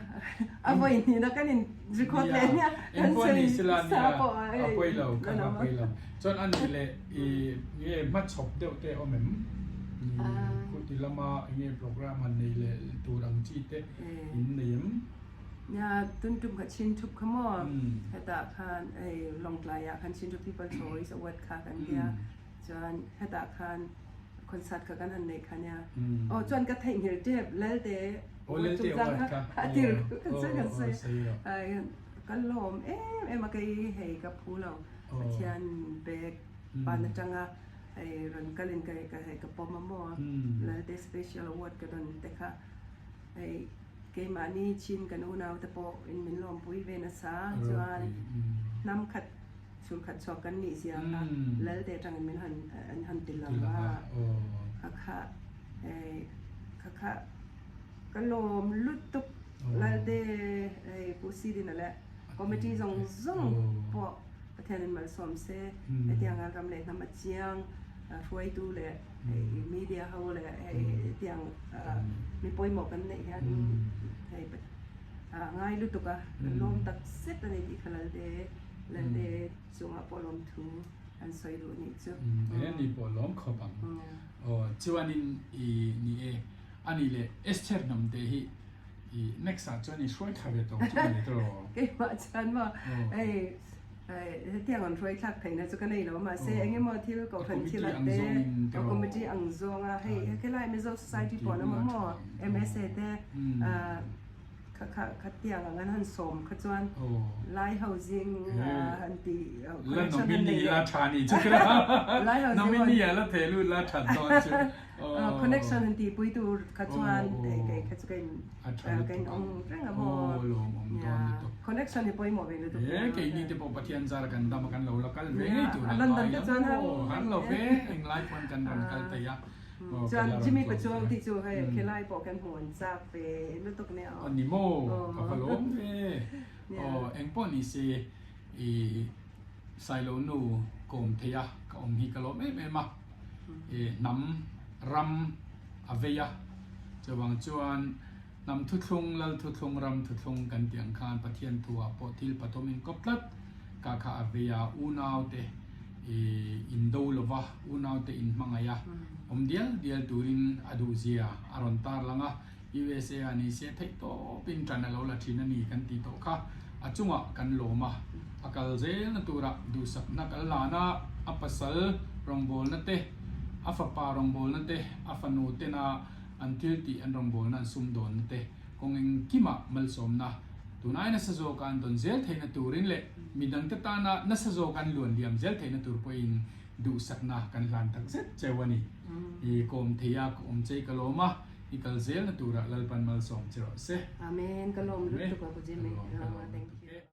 a vawi hnihna kan in record leh nia kan sawi sa pawh a hei pawi lo kan a pawi lo chuan a nih leh i nge hmachhawp deuh te awm em? Khuti lama enge program han nei leh tur ang chi te in nei em? Nia, tun tum kha chin thup kha maw? Hetah khan hei Lawngtlaiah khan Chin Thup People Choice Award kha kan tia chuan hetah khan concert kha kan han nei kha nia. Aw chuan ka theihnghilh tep Lalte Award chungchang kha a tir kan sawi kan sawi ka lawm em em a kei hei ka phu lo Pathian pek pan atanga hei rawn kalin ka ka hei ka pawm a maw Lalte Special Award ka dawn te kha hei keimahni chin kan unau te pawh in min lawmpui ve nasa chuan hnam khat chhul khat chhuak kan nih zia kha Lalte atangin min han an han ti lang a kha kha hei kha kha ka lawm lutuk Lalte hei Pu Sidina leh Committee zawng zawng pawh Pathianin malsawm se, hetiang a ram leh hnam a chiang hruaitu leh media ho leh hetiang mi pawimawh kan neih hian hei ngai lutuk a, kan lawm tak zet a ni tih kha Lalte Lalte chungah pawh lawmthu an sawi duh nih chu. He ni pawh lawm khawp ang. Aw chuanin i ni e, a nih leh Esther hnamte hi I next ah chuan i hruai thla ve tawh chu ka ni tawh. Keimah chuan maw hei hetiang an hruai thlak theihna chu ka nei lo mahse engemaw thil kohhran thil ah te committee ang zawng a hei helai Mizo Society pawh an awm a maw MSA te kha kha khatiang ang an han sawm kha chuan lai ho zing han ti la nominee la tha ni chu kha nominee la thei lut la that dawn chu Connection an tihpui tur kha chuan kei kha chu ka in ka in awm reng a maw. Connection hi pawimawh ve lutuk. He keini te pawh Pathian zara kan dam a kan lo la kal ve ngei tur a ngai a maw. Har lo ve englai pawn kan rawn kal thei a. Chuan Jimmy Pachuau tih chu hei khilai pawh kan hmuh an chak ve lutuk nia aw. A ni maw? Ka va lawm ve. Aw engpawh ni se i Sailo nu kawm thei a ka awm hi ka lawm em em a. I hnam ram a vei a chuvang chuan hnam thuthlung lal thuthlung ram thuthlung kan tih ang khan Pathian thu ah pawh thil pathum in kawp tlat ka kha a vei a unau te i in do lova unau te in hmangaih a awm dial dial turin a duh zia a rawn tar lang a USA ah ni se theih tawp in tan a lo la thin a ni kan tih tawh kha a chungah kan lawm a a kal zel na turah duhsakna kal lan a a pasal rawngbawlna te a fapa rawngbawlna te a fanu tena an thil tih an rawngbawlna an sumdawnna te kawng engkimah malsawmna tunai nasa zawka an dawn zel theihna turin leh midangte tana nasa zawka an luan liam zel theihna tur pawhin duhsakna kan hlan tak zet cheu a ni. I kawm thei a, ka awm chei ka lawm a, i kal zelna turah Lalpan malsawm che rawh se. Amen, ka lawm lutuk a Pu Jimmy. Thank you.